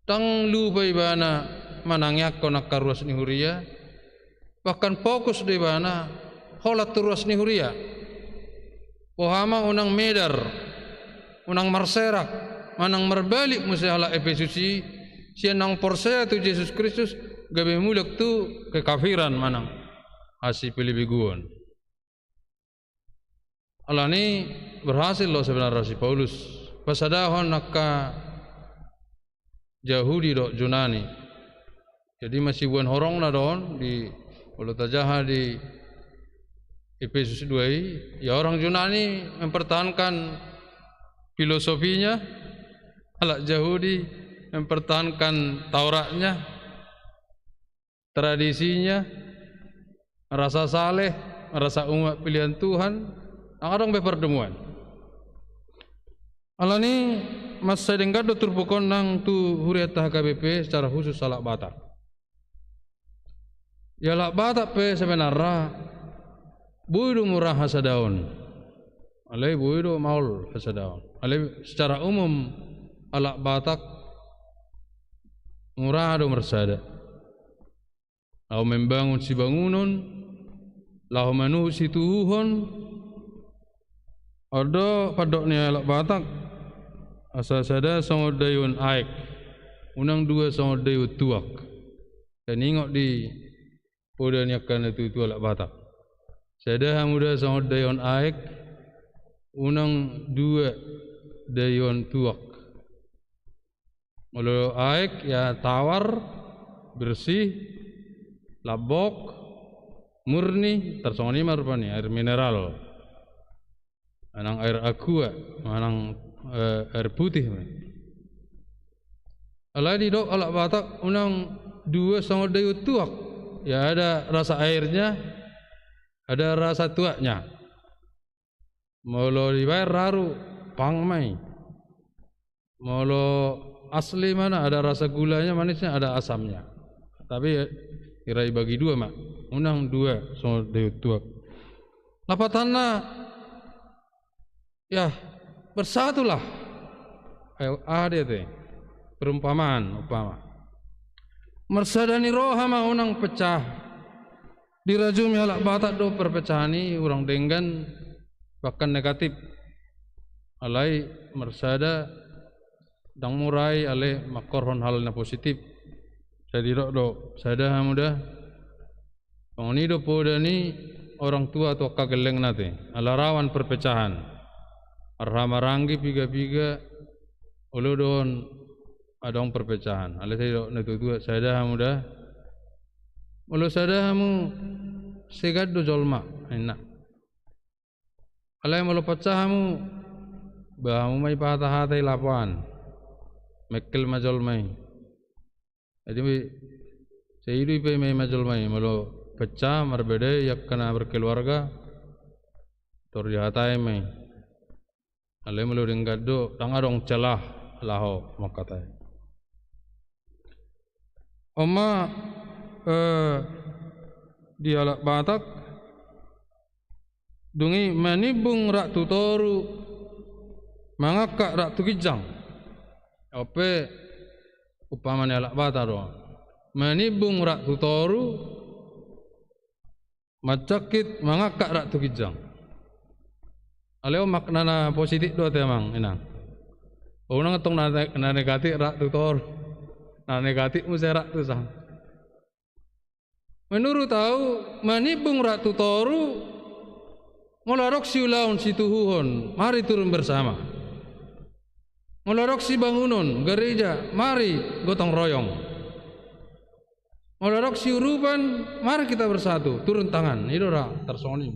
Ndang lupa ibana manangiangkon angka ruas ni huria, bahkan fokus do ibana holan tu ruas ni huria. Boha ma unang medar, unang marserak, manang marbalik muse halak Epesus i, sian naung porsea tu Jesus Kristus, gabe mulak tu kekafiran manang hasipelebeguon. Alani berhasil do sebenarna si Paulus pasadahon angka Jahudi dohot Junani. Jadi masibuan horongna do on di, molo tajaha di Epesus dua i, ya orang Junani mempertahankan filosofinya, halak Jahudi mempertahankan Tauratnya, tradisinya, merasa saleh, merasa umat pilihan Tuhan, ndang adong be pardomuan. Alani mansai denggan do turpuk on nang tu hurianta H K B P secara khusus halak Batak. Ya halak Batak pe sebenarna boi do mura hasadaon. Alai boi do maol hasadaon. Alai secara umum halak Batak mura do marsada. Laho membangun sibangunon, laho manuhuk situhuhon, on do pandok ni halak Batak, asa sada songon daion aek, unang dua songon daion tuak. Taringot di poda ni angka natuatua halak Batak. Sada hamu da songon daion aek, unang dua daion tuak. Molo aek, ya tawar, bersih, lambok, murni, tarsongon i ma rupani, air mineral. Manang air aqua, manang, eh, air putih. Alai didok halak Batak unang dua songon daion tuak. Ya ada rasa airnya, ada rasa tuaknya. Molo dibaen raru, pang ma i. Molo asli ma na, ada rasa gulanya, manisnya, ada asamnya. Tapi ya, kira dibagi dua ma. Unang dua songon daion tuak. Lapatanna, ya, bersatulah. Ayo, aha dia te? Perumpamaan, umpama. Marsada ni roha ma, unang pecah. Dirajumi halak Batak do perpecahan i, urang denggan, bahkan negatif. Alai marsada ndang mura i, alai manghorhon hal na positif. Sai didok do, sada hamu da. Songon i do poda ni orang tua tu angka gellengna te, ala rawan perpecahan. Marhahamaranggi piga-piga, olo do on adong perpecahan. Alai sai didok natuatua, sada hamu da. Molo sada hamu, segan do jolma, ninna. Alai molo pecah hamu, ba hamu ma i patahata i lapoan. Mengkel ma jolma i. Jadi, sai ido i pe ma i ma jolma i, molo pecah, marbeda i angka na berkeluarga, tor dihatai ma i. Alai molo denggan do, ndang adong celah laho manghatai. On ma, eh, di halak Batak, dung i manimbung rap tu toru, mangangkat rap tu ginjang. On pe umpama ni halak Batak do. Manimbung rap tu toru, manjangkit mangangkat rap tu ginjang. Alai on makna na positif do ate amang inang. Unang tong na, na negatif rap tu toru. Na negatif muse rap tu sa. Menurut au, manimbung rap tu toru, molo adong siulaon situhuhon, mari turun bersama. Molo adong sibangunon, gereja, mari gotong royong. Molo adong siurupan, mari kita bersatu, turun tangan. I do ra tarsongon i.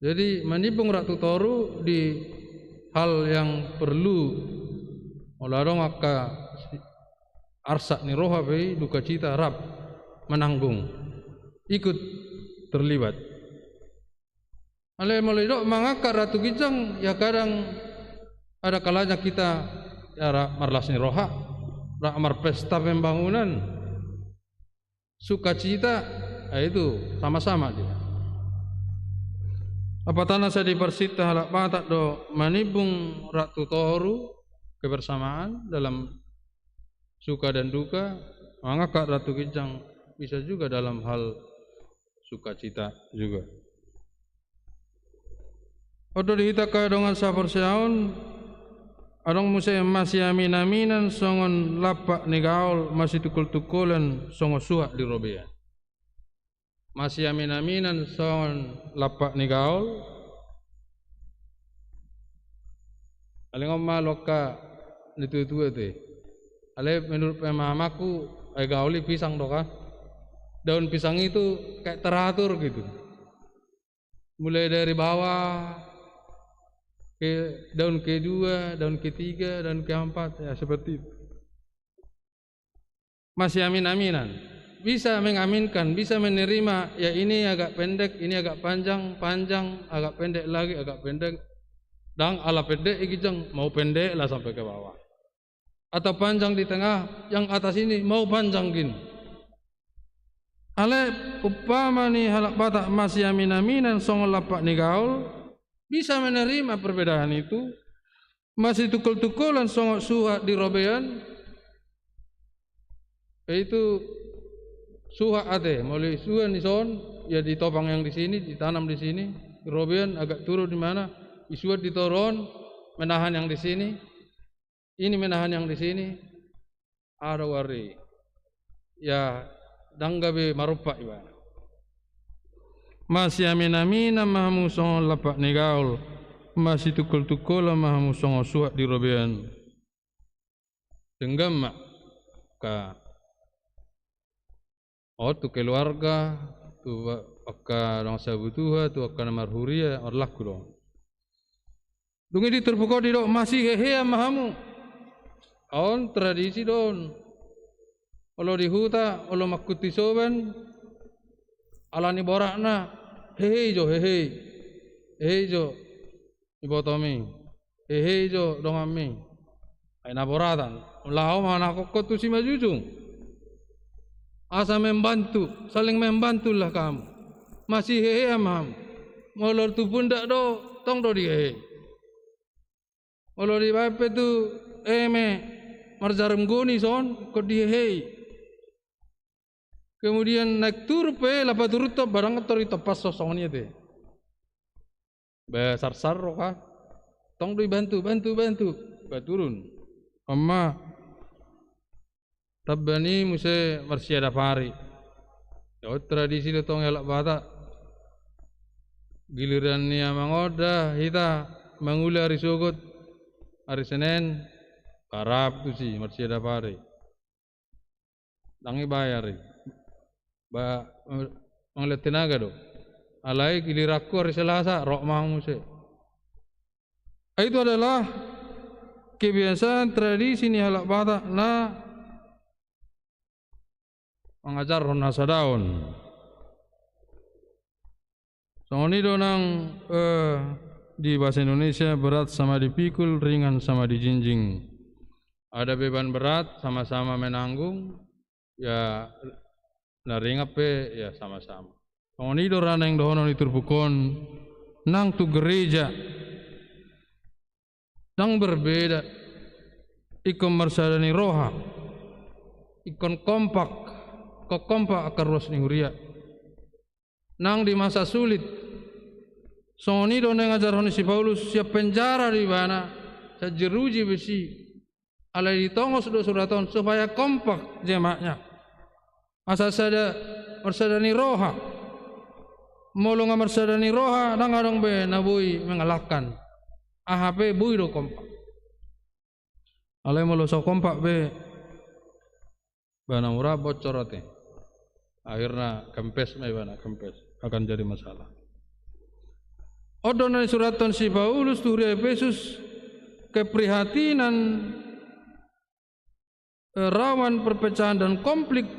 Jadi manimbung rap tu toru di hal yang perlu. Molo adong angka arsak ni roha pe i, dukacita, rap menanggung, ikut terlibat. Alai molo didok mangangkat rap tu ginjang, ya kadang ada kalanya kita, ya, rap marlas ni roha, rap marpesta pembangunan, sukacita, ya itu sama-sama dia. Lapatanna sai diparsinta halak Batak do manimbung rap tu toru, kebersamaan dalam suka dan duka, Mangangkat ratu ginjang bisa juga dalam hal sukacita juga. On do di hita angka dongan saporseaon, adong muse masiaminaminan songon lampak ni gaol, masitungkoltungkolan songon suhat di robean. Masiaminaminan songon lampak ni gaol. Alai nunga malo angka ni tuatua te. Alai menurut pemahamanku, ai gaol i pisang do kan. Daun pisang itu kayak teratur gitu. Mulai dari bawah, ke daun kedua, daun ketiga, daun keempat, ya seperti itu. Masiaminaminan. Bisa mengaminkan, bisa menerima, ya ini agak pendek, ini agak panjang, panjang, agak pendek lagi, agak pendek. Ndang ala pendek i ginjang, mau pendek lah sampai ke bawah. Atau panjang di tengah, yang atas ini mau panjang gin. Alai umpama ni halak Batak masiaminaminan songon lampak ni gaol, bisa menerima perbedaan itu, masitungkoltungkolan songon suhat di robean, itu suhat ate, molo suhat i son, ya ditopang yang di sini, ditanam di sini, robean agak turun di mana, isuhat di toru on, menahan yang di sini, ini menahan yang di sini, adong ari. Ya, ndang gabe marompak ibana. Masiaminaminan ma hamu songon lampak ni gaol, masitungkoltungkolan ma hamu songon suhat di robean. Denggan ma angka, oh, tu keluarga, tu ba-, angka dongan sabutuha, tu angka na marhuria, marlaku do. Dung i di turpuk on didok masihehean ma hamu. On tradisi do on. Olo di huta, olo mangkuti soban, ala ni boratna, hehe i jo, hehe i. Hehe i jo ibotomi. Hehe i jo donganmi. Ai na boratan. Laho ma na kokkon tu simanjujung. Asa membantu, saling membantulah kamu. Masihehean ma hamu. Molo tu pundak do, tong do dihehe i. Molo dibaen pe tu eme marjarum goni son, ingkon dihehe i. Kemudian naik turun pe, laho paturunhon, barang tor ditompas songon i ate. Ba sarsar roha. Tong do i bantu, bantu, bantu. Ba turun. On ma. Tamba ni muse marsiadap ari. Dohot tradisi do tong halak Batak. Giliran ni amang on da hita mangula ari sogot, ari Senen, rap tusi marsiadap ari. Ndang dibayar i. Ba, mangaliat tenaga do. Alai giliranku ari Selasa, rap ma muse. Itu adalah kebiasaan tradisi ni halak Batak na mangajarhon hasadaon. Songon i do nang, eh, di bahasa Indonesia, berat sama dipikul, ringan sama dijinjing. Ada beban berat, sama-sama menanggung, ya, na ringan pe, ya, sama-sama. Songon i do ra naeng dohonon ni turpuk on, nang tu gereja. Ndang berbeda. Ingkon marsada ni roha. Ingkon kompak. Ingkon kompak angka ruas ni huria. Nang di masa sulit. Songon i do naeng ajarhon ni si Paulus, sian penjara do ibana, sian jeruji besi. Alai ditongos do surat on supaya kompak jemaatnya. Asa sada, marsada ni roha. Molo nunga marsada ni roha, ndang adong be na boi mengalahkan. Aha pe boi do kompak. Alai molo so kompak be, ba na mura bocor ate. Akhirna kempes ma ibana, kempes. Akan jadi masalah. On do na disurathon si Paulus tu huria Efesus, keprihatinan, eh, rawan perpecahan dan konflik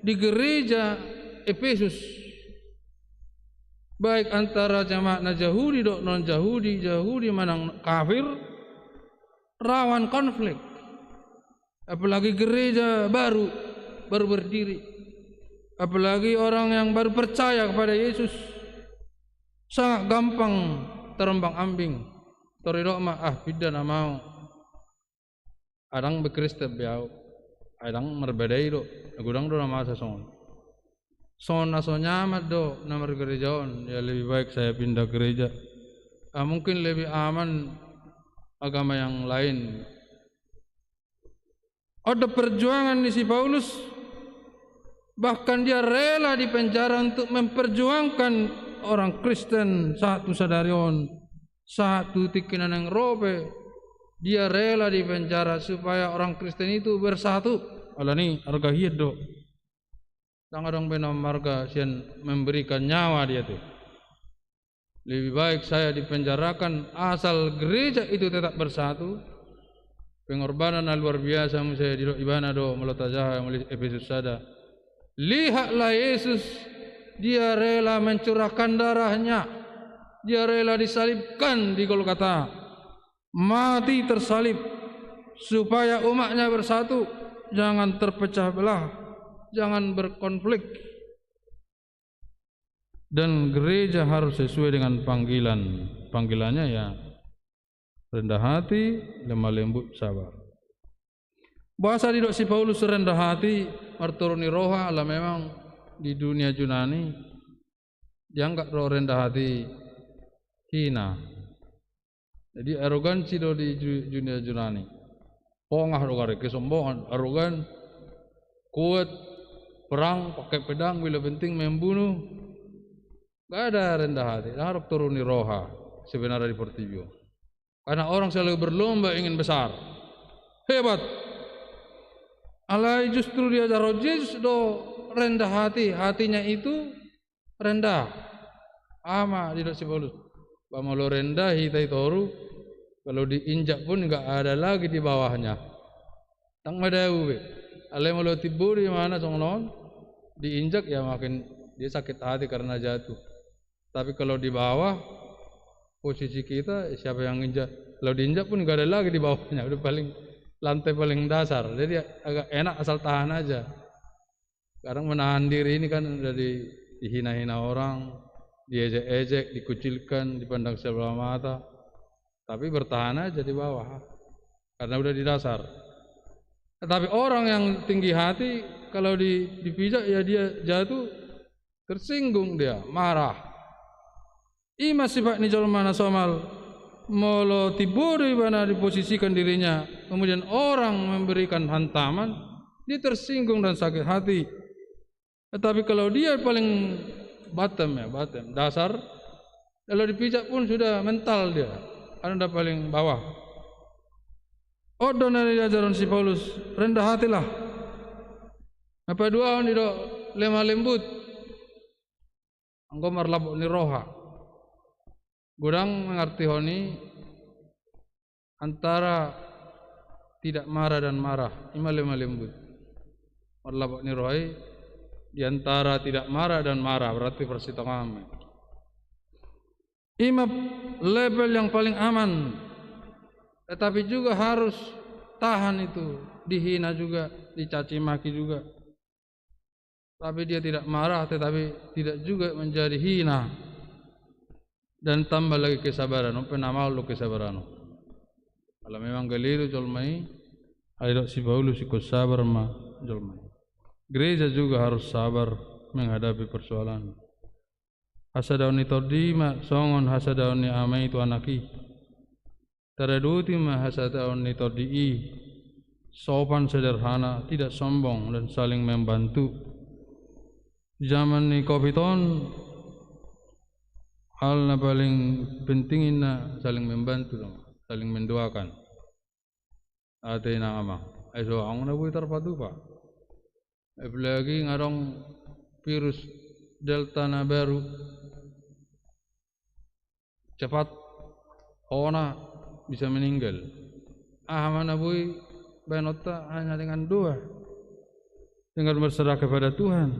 di gereja Efesus. Baik antara jemaat na Jahudi dohot non-Jahudi, Jahudi manang kafir, rawan konflik. Apalagi gereja baru, baru berdiri. Apalagi orang yang baru percaya kepada Yesus. Sangat gampang terombang-ambing. Tor didok ma, ah, pinda nama au. Ndang be Kristen be au. Ai ndang marbadai do, godang do na masa songon. Songon na so nyaman do na margereja on, ya lebih baik saya pindah gereja. Ah, mungkin lebih aman agama yang lain. On do perjuangan ni si Paulus, bahkan dia rela di penjara untuk memperjuangkan orang Kristen sahat tu sadari on, sahat tu tingki na naeng ro pe. Dia rela di penjara supaya orang Kristen itu bersatu. Alani arga hian do. Ndang adong be na marga sian memberikan nyawa dia tu. Lebih baik saya dipenjarakan asal gereja itu tetap bersatu. Pengorbanan na luar biasa muse didok ibana do molo tajaha molo Efesus sada. Lihatlah Yesus, dia rela mencurahkan darahnya, dia rela disalibkan di Golgota, mati tersalib, supaya umatnya bersatu, jangan terpecah belah, jangan berkonflik. Dan gereja harus sesuai dengan panggilan. Panggilannya ya rendah hati, lemah lembut, sabar. Boasa didok si Paulus rendah hati, martoru ni roha, ala memang di dunia Junani dianggap do rendah hati hina. Jadi arogansi do di ju-, dunia Junani. Pongah do gari, kesombongan, arogan, kuat, perang, pakai pedang, bila penting membunuh. Gak ada rendah hati, harus toru ni roha sebenarnya di portibi on. Karena orang selalu berlomba ingin besar, hebat. Alai justru diajarhon Jesus do rendah hati, hatinya itu rendah. Aha ma didok si Paulus? Ba molo rendah hita i toru, kalau diinjak pun nggak ada lagi di bawahnya. Ndang madao be. Alai molo timbo do ibana songon on, diinjak ya makin dia sakit hati karena jatuh. Tapi kalau di bawah, posisi kita, siapa yang injak, kalau diinjak pun nggak ada lagi di bawahnya, udah paling, lantai paling dasar. Jadi agak enak asal tahan aja. Kadang menahan diri ini kan udah di-, dihina-hina orang, diejek-ejek, dikucilkan, dipandang sebelah mata. Tapi bertahan aja di bawah, karena udah di dasar. Tetapi orang yang tinggi hati, kalau di-, dipijak, ya dia jatuh, tersinggung dia, marah. I ma sifat ni jolma na somal, molo timbo do ibana diposisikan dirinya, kemudian orang memberikan hantaman, dia tersinggung dan sakit hati. Tetapi kalau dia paling bottom, ya, bottom, dasar, kalau dipijak pun sudah mental dia, karena udah paling bawah. On do na diajarhon si Paulus, rendah hatilah. Na paduahon didok lemah lembut. Anggo marlapok ni roha. Godang mangartihon i antara tidak marah dan marah, i ma lemah lembut. Marlapok ni roha i di antara tidak marah dan marah, berarti persitongaan. I ma level yang paling aman, tetapi juga harus tahan itu, dihina juga, dicaci maki juga. Tapi dia tidak marah, tetapi tidak juga menjadi hina. Dan tambah lagi kesabaran, on pe na maol do kesabaran on. Ala memang geliru jolma i, alai didok si Paulus ingkon sabar ma jolma i. Gereja juga harus sabar menghadapi persoalan. Hasadaon ni tondi ma songon hasadaon ni ama i tu anak i. Taraduti ma hasadaon ni tondi i, sopan, sederhana, tidak sombong, dan saling membantu. Di zaman ni covid on, hal na paling penting inna saling membantu, saling mendoakan. Ate inang amang, ai so adong na boi tarpatupa. Apalagi nga adong virus Delta na baru. Cepat hona bisa meninggal. Aha ma na boi baenonta? Hanya dengan doa, dengan berserah kepada Tuhan.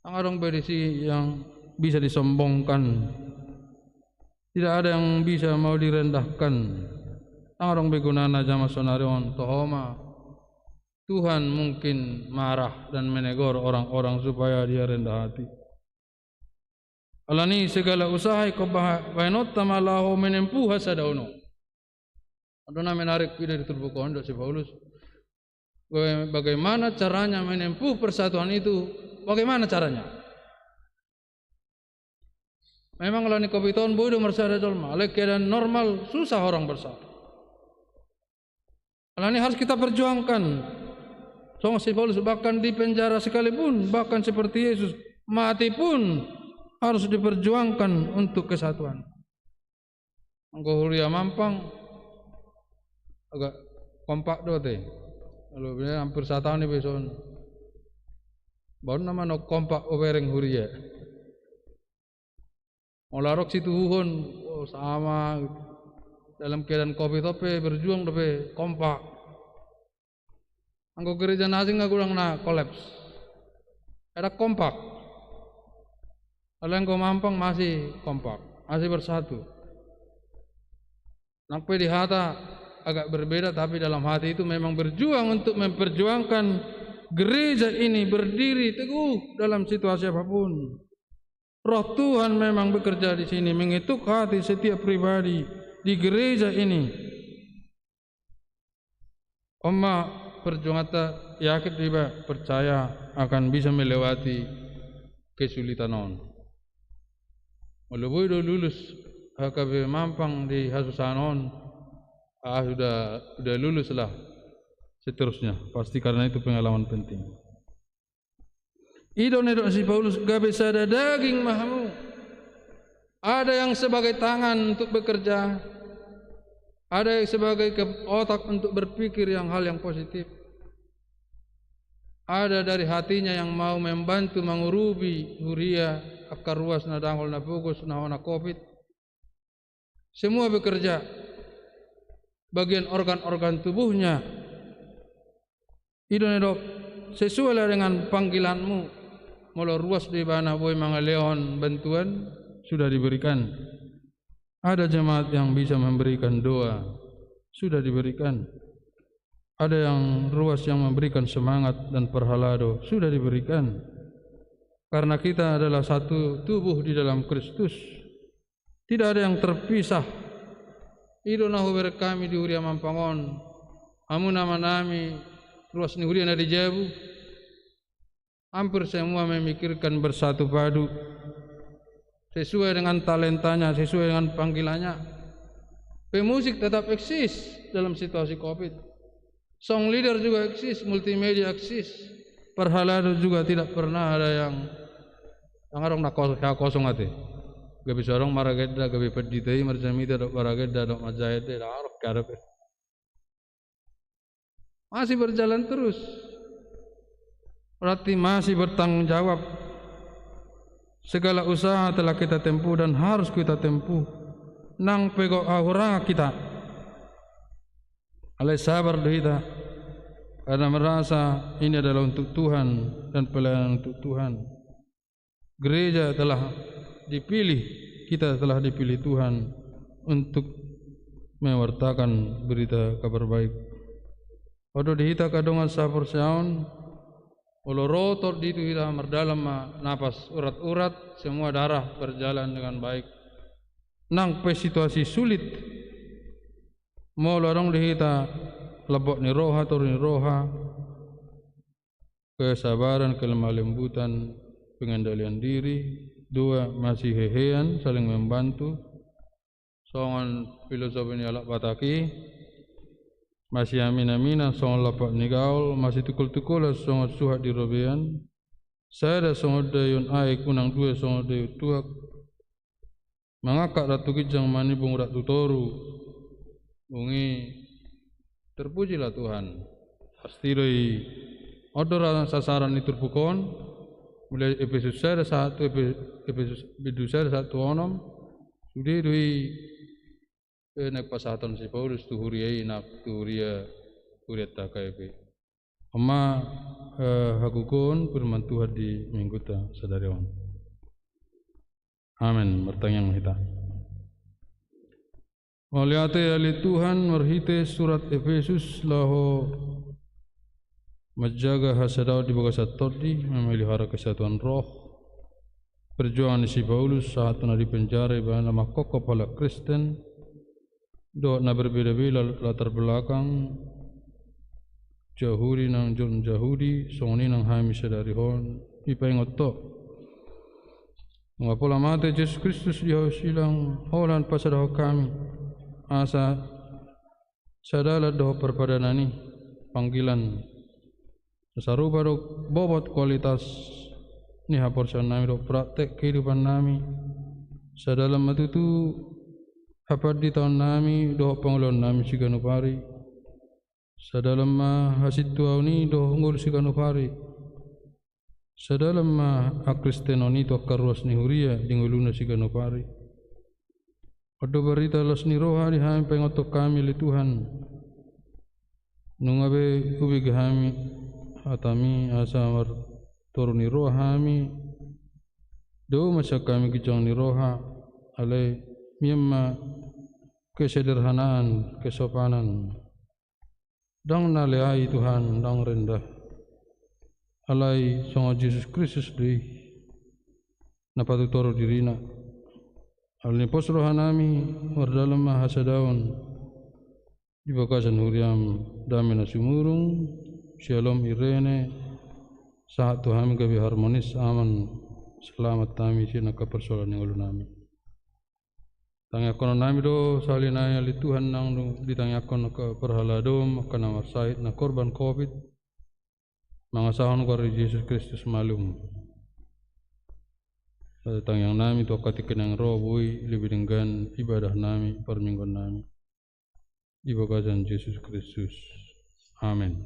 Ndang adong be disi yang bisa disombongkan. Tidak ada yang bisa mau direndahkan. Ndang adong be gunana jaman saonari on, toho ma Tuhan mungkin marah dan menegur orang-orang supaya dia rendah hati. Alani segala usaha ingkon ba-, baenonta ma laho menempuh hasadaon on. On do na menarik i di turpuk on, didok si Paulus. Baga-, bagaimana caranya menempuh persatuan itu? Bagaimana caranya? Memang alani covid on boi do marsada jolma, alai keadaan normal susah orang bersatu. Alani harus kita perjuangkan. Songon si Paulus, bahkan di penjara sekalipun, bahkan seperti Yesus, mati pun harus diperjuangkan untuk kesatuan. Anggo huria Mampang agak kompak do ate. Kalau biasanya hampir sataon i beson. Baru nama no kompak obereng huria. Molo adong situhuhon, oh, sama gitu. Dalam keadaan covid on pe berjuang dope kompak. Anggo gereja na asing nga godang na kolaps. Ada kompak. Alai anggo Mampang masih kompak, masih bersatu. Nang pe di hata agak berbeda, tapi dalam hati itu memang berjuang untuk memperjuangkan gereja ini berdiri teguh dalam situasi apapun. Roh Tuhan memang bekerja di sini, mengetuk hati setiap pribadi di gereja ini. On ma perjuanganta, yakin do iba, percaya akan bisa melewati kesulitan on. Molo boi do lulus H K B Mampang di hasusahan on, ah, sudah, sudah lulus lah seterusnya. Pasti karena itu pengalaman penting. I do na nidok si Paulus, gabe sada daging ma hamu. Ada yang sebagai tangan untuk bekerja, ada yang sebagai ke-, otak untuk berpikir yang hal yang positif. Ada dari hatinya yang mau membantu mangurupi huria, angka ruas na dangol, na pogos, na hona covid. Semua bekerja, bagian organ-organ tubuhnya. I do na nidok, sesuailah dengan panggilanmu. Molo ruas do ibana boi mangalehon bantuan, sudah diberikan. Ada jemaat yang bisa memberikan doa, sudah diberikan. Ada yang ruas yang memberikan semangat dan parhalado, sudah diberikan. Karena kita adalah satu tubuh di dalam Kristus. Tidak ada yang terpisah. I do na hubereng hami di huria Mampang on. Hamu na manami ruas ni huria na di jabu, hampir semua memikirkan bersatu padu sesuai dengan talentanya, sesuai dengan panggilannya. Pemusik tetap eksis dalam situasi covid. Song leader juga eksis, multimedia eksis. Parhalado juga tidak pernah ada yang, yang adong na kos-, kosong ate. Gabe so adong maragenda, gabe pandita i marjamita dohot maragenda dohot manjaha ende, na adong, gabe. Masih berjalan terus. Berarti masih bertanggung jawab. Segala usaha telah kita tempuh dan harus kita tempuh. Nang pe gok hahurangan hita, alai sabar do hita, karena merasa ini adalah untuk Tuhan dan pelayanan untuk Tuhan. Gereja telah dipilih, kita telah dipilih Tuhan untuk mewartakan berita kabar baik. On do di hita angka dongan sahaporseaon, molo ro Tondi tu hita, mardalan ma napas urat-urat, semua darah berjalan dengan baik. Nang pe situasi sulit, molo adong di hita lambok ni roha, toru ni roha, kesabaran, kelemah lembutan, pengendalian diri, dua, masih hehean, saling membantu, songon filosofi ni halak Batak i, masiaminaminan songon lapak ni gaol, masitungkoltungkolan songon suhat di robean, sada songon daion aek, unang dua songon daion tuak, mangangkat rap tu ginjang, manimbung rap tu toru. Dung i terpujilah Tuhan. Pasti do i. On do ra sasaran ni turpuk on, mulai Epesus sada sahat tu Epe-, Epesus bindu sada sahat tu onom. Sude do i, eh, naeng pasahaton si Paulus tu huria i, nang tu huria, huria H K B. On ma, eh, hagogoon firman Tuhan di minggunta sadari on. Amen. Martangiang ma hita. Mauliate ale Tuhan, marhite surat Epesus laho manjaga hasadaon di bagasan Tondi, memelihara kesatuan roh, perjuangan ni si Paulus sahat tu na di penjara, ibana mangkophop halak Kristen, dohot na berbeda-beda latar belakang, Jahudi nang jolma Jahudi, songon i nang hami sadari on, dipaingot ho. Nunga pola mate Jesus Kristus di ho silang holan pasadahon hami, asa sadalan dohot parpadanan i, panggilan na sarupa do bobot kualitas ni haporseaonnami dohot praktek kehidupannami. Sadalan ma tutu hapanditaonnami dohot pangulaonnami siganup ari. Sadalan ma hasintuaon i dohot ngolu siganup ari. Sadalan ma hakristenon i tu angka ruas ni huria di ngoluna siganup ari. On do barita las ni roha di hami paingothon hami ale Tuhan. Nunga be hubege hami hatami asa martoru ni roha hami. Dao ma sian hami ginjang ni roha, alai mian ma kesederhanaan, kesopanan. Ndang na lea i Tuhan, ndang rendah. Alai songon Jesus Kristus do i na patutoru dirina. Alani pos rohanami, mardalan ma hasadaon di bagasan huriam, dame na sumurung, Syalom Irene, sahat tu hami gabe harmonis, aman, selamat hami sian angka parsoalan ni ngolunami. Tangiangkononnami do sahali nai ale Tuhan, nang ditangiangkon angka parhaladoM, angka na marsahit, na korban covid, mangasahon goar ni Jesus Kristus malum. Tangiangnami tu angka tingki na naeng ro, boi lebih denggan ibadahnami, parmingguannami. Di bagasan Jesus Kristus. Amen.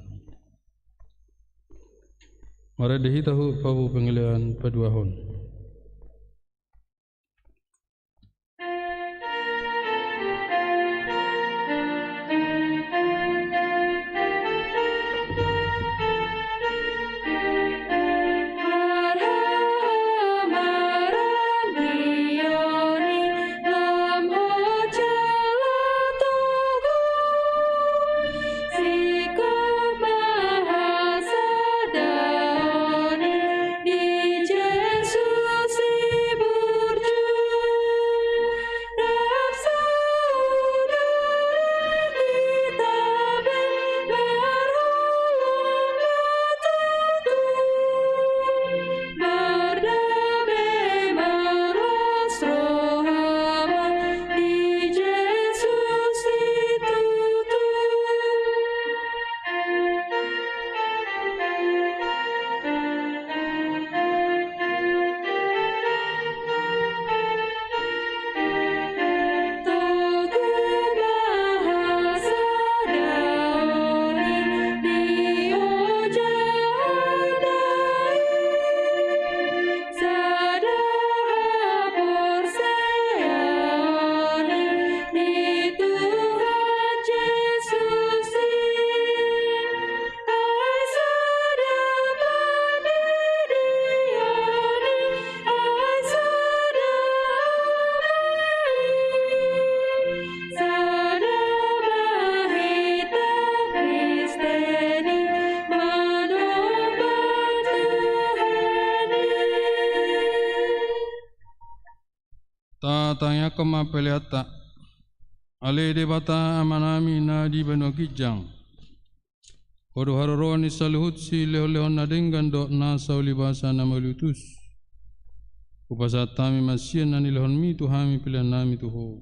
Marende hita hu pabu pangelean paduahon. Tatangiangkon ma peleanta. Ale Debata Amanami na di banua ginjang, Ho do haroroan ni saluhut silehonlehon na denggan dohot nasa ulibasa na malutus. Hupasahat hami ma sian na nilehonmi tu hami peleannami tu Ho.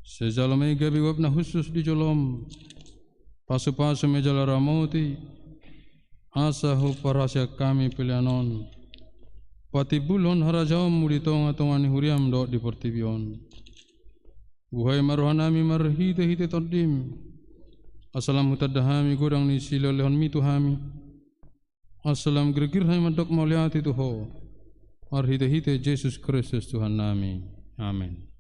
Sai jalo ma i gabe uap na hushus di jolom. Pasupasu ma i jala ramoti, asa huparhaseang hami pelean on patimbulhon harajaonmu di tongatonga ni huriam dohot di portibi on. Buhai ma rohanami marhitehite Tondim, asa lam hutanda hami godang ni silehonlehonmi tu hami, asa lam girgir hami mandok mauliate tu Ho, marhitehite Jesus Kristus Tuhannami. Amen.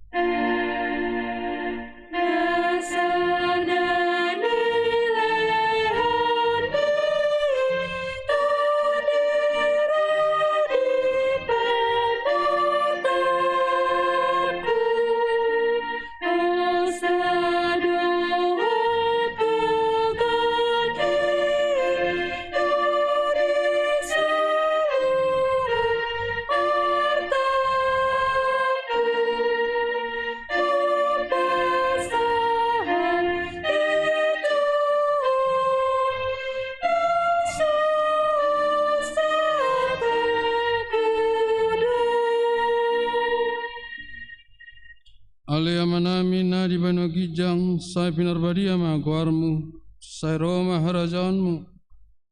Ale Amanami na di banua ginjang, sai pinarbadia ma goarmu, sai ro ma harajaonmu,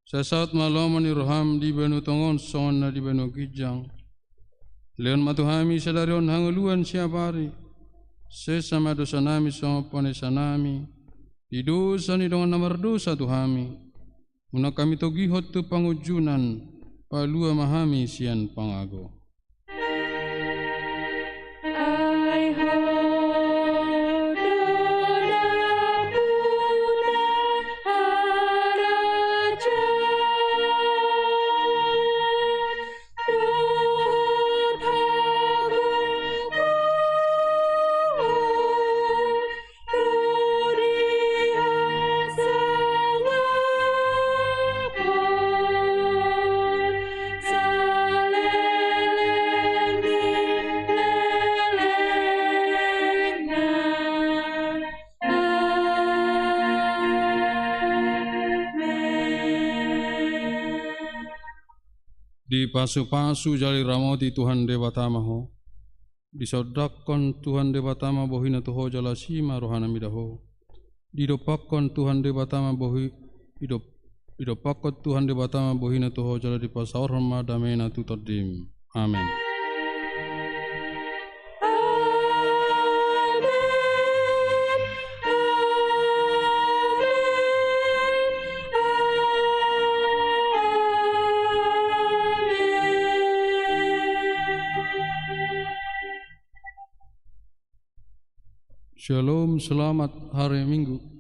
sai saut ma lomo ni roham di banua tonga on songon na di banua ginjang. Lehon ma tu hami sadari on hangoluan siapari, sesa ma dosanami songon panesanami di dosa ni dongan na mardosa tu hami. Unang hami togihon tu pangunjunan, palua ma hami sian pangago. Ai ho do dampuna harajaon dohot hagogoon. Dipasupasu jala diramoti Tuhan Debata ma ho. Disondangkon Tuhan Debata ma bohina tu ho jala asi ma rohana mida ho. Didompakkon Tuhan Debata ma bohi, didop-, didompakkon Tuhan Debata ma bohina tu ho jala dipasaorhon ma damena tu tondim. Amen. Shalom, selamat hari Minggu.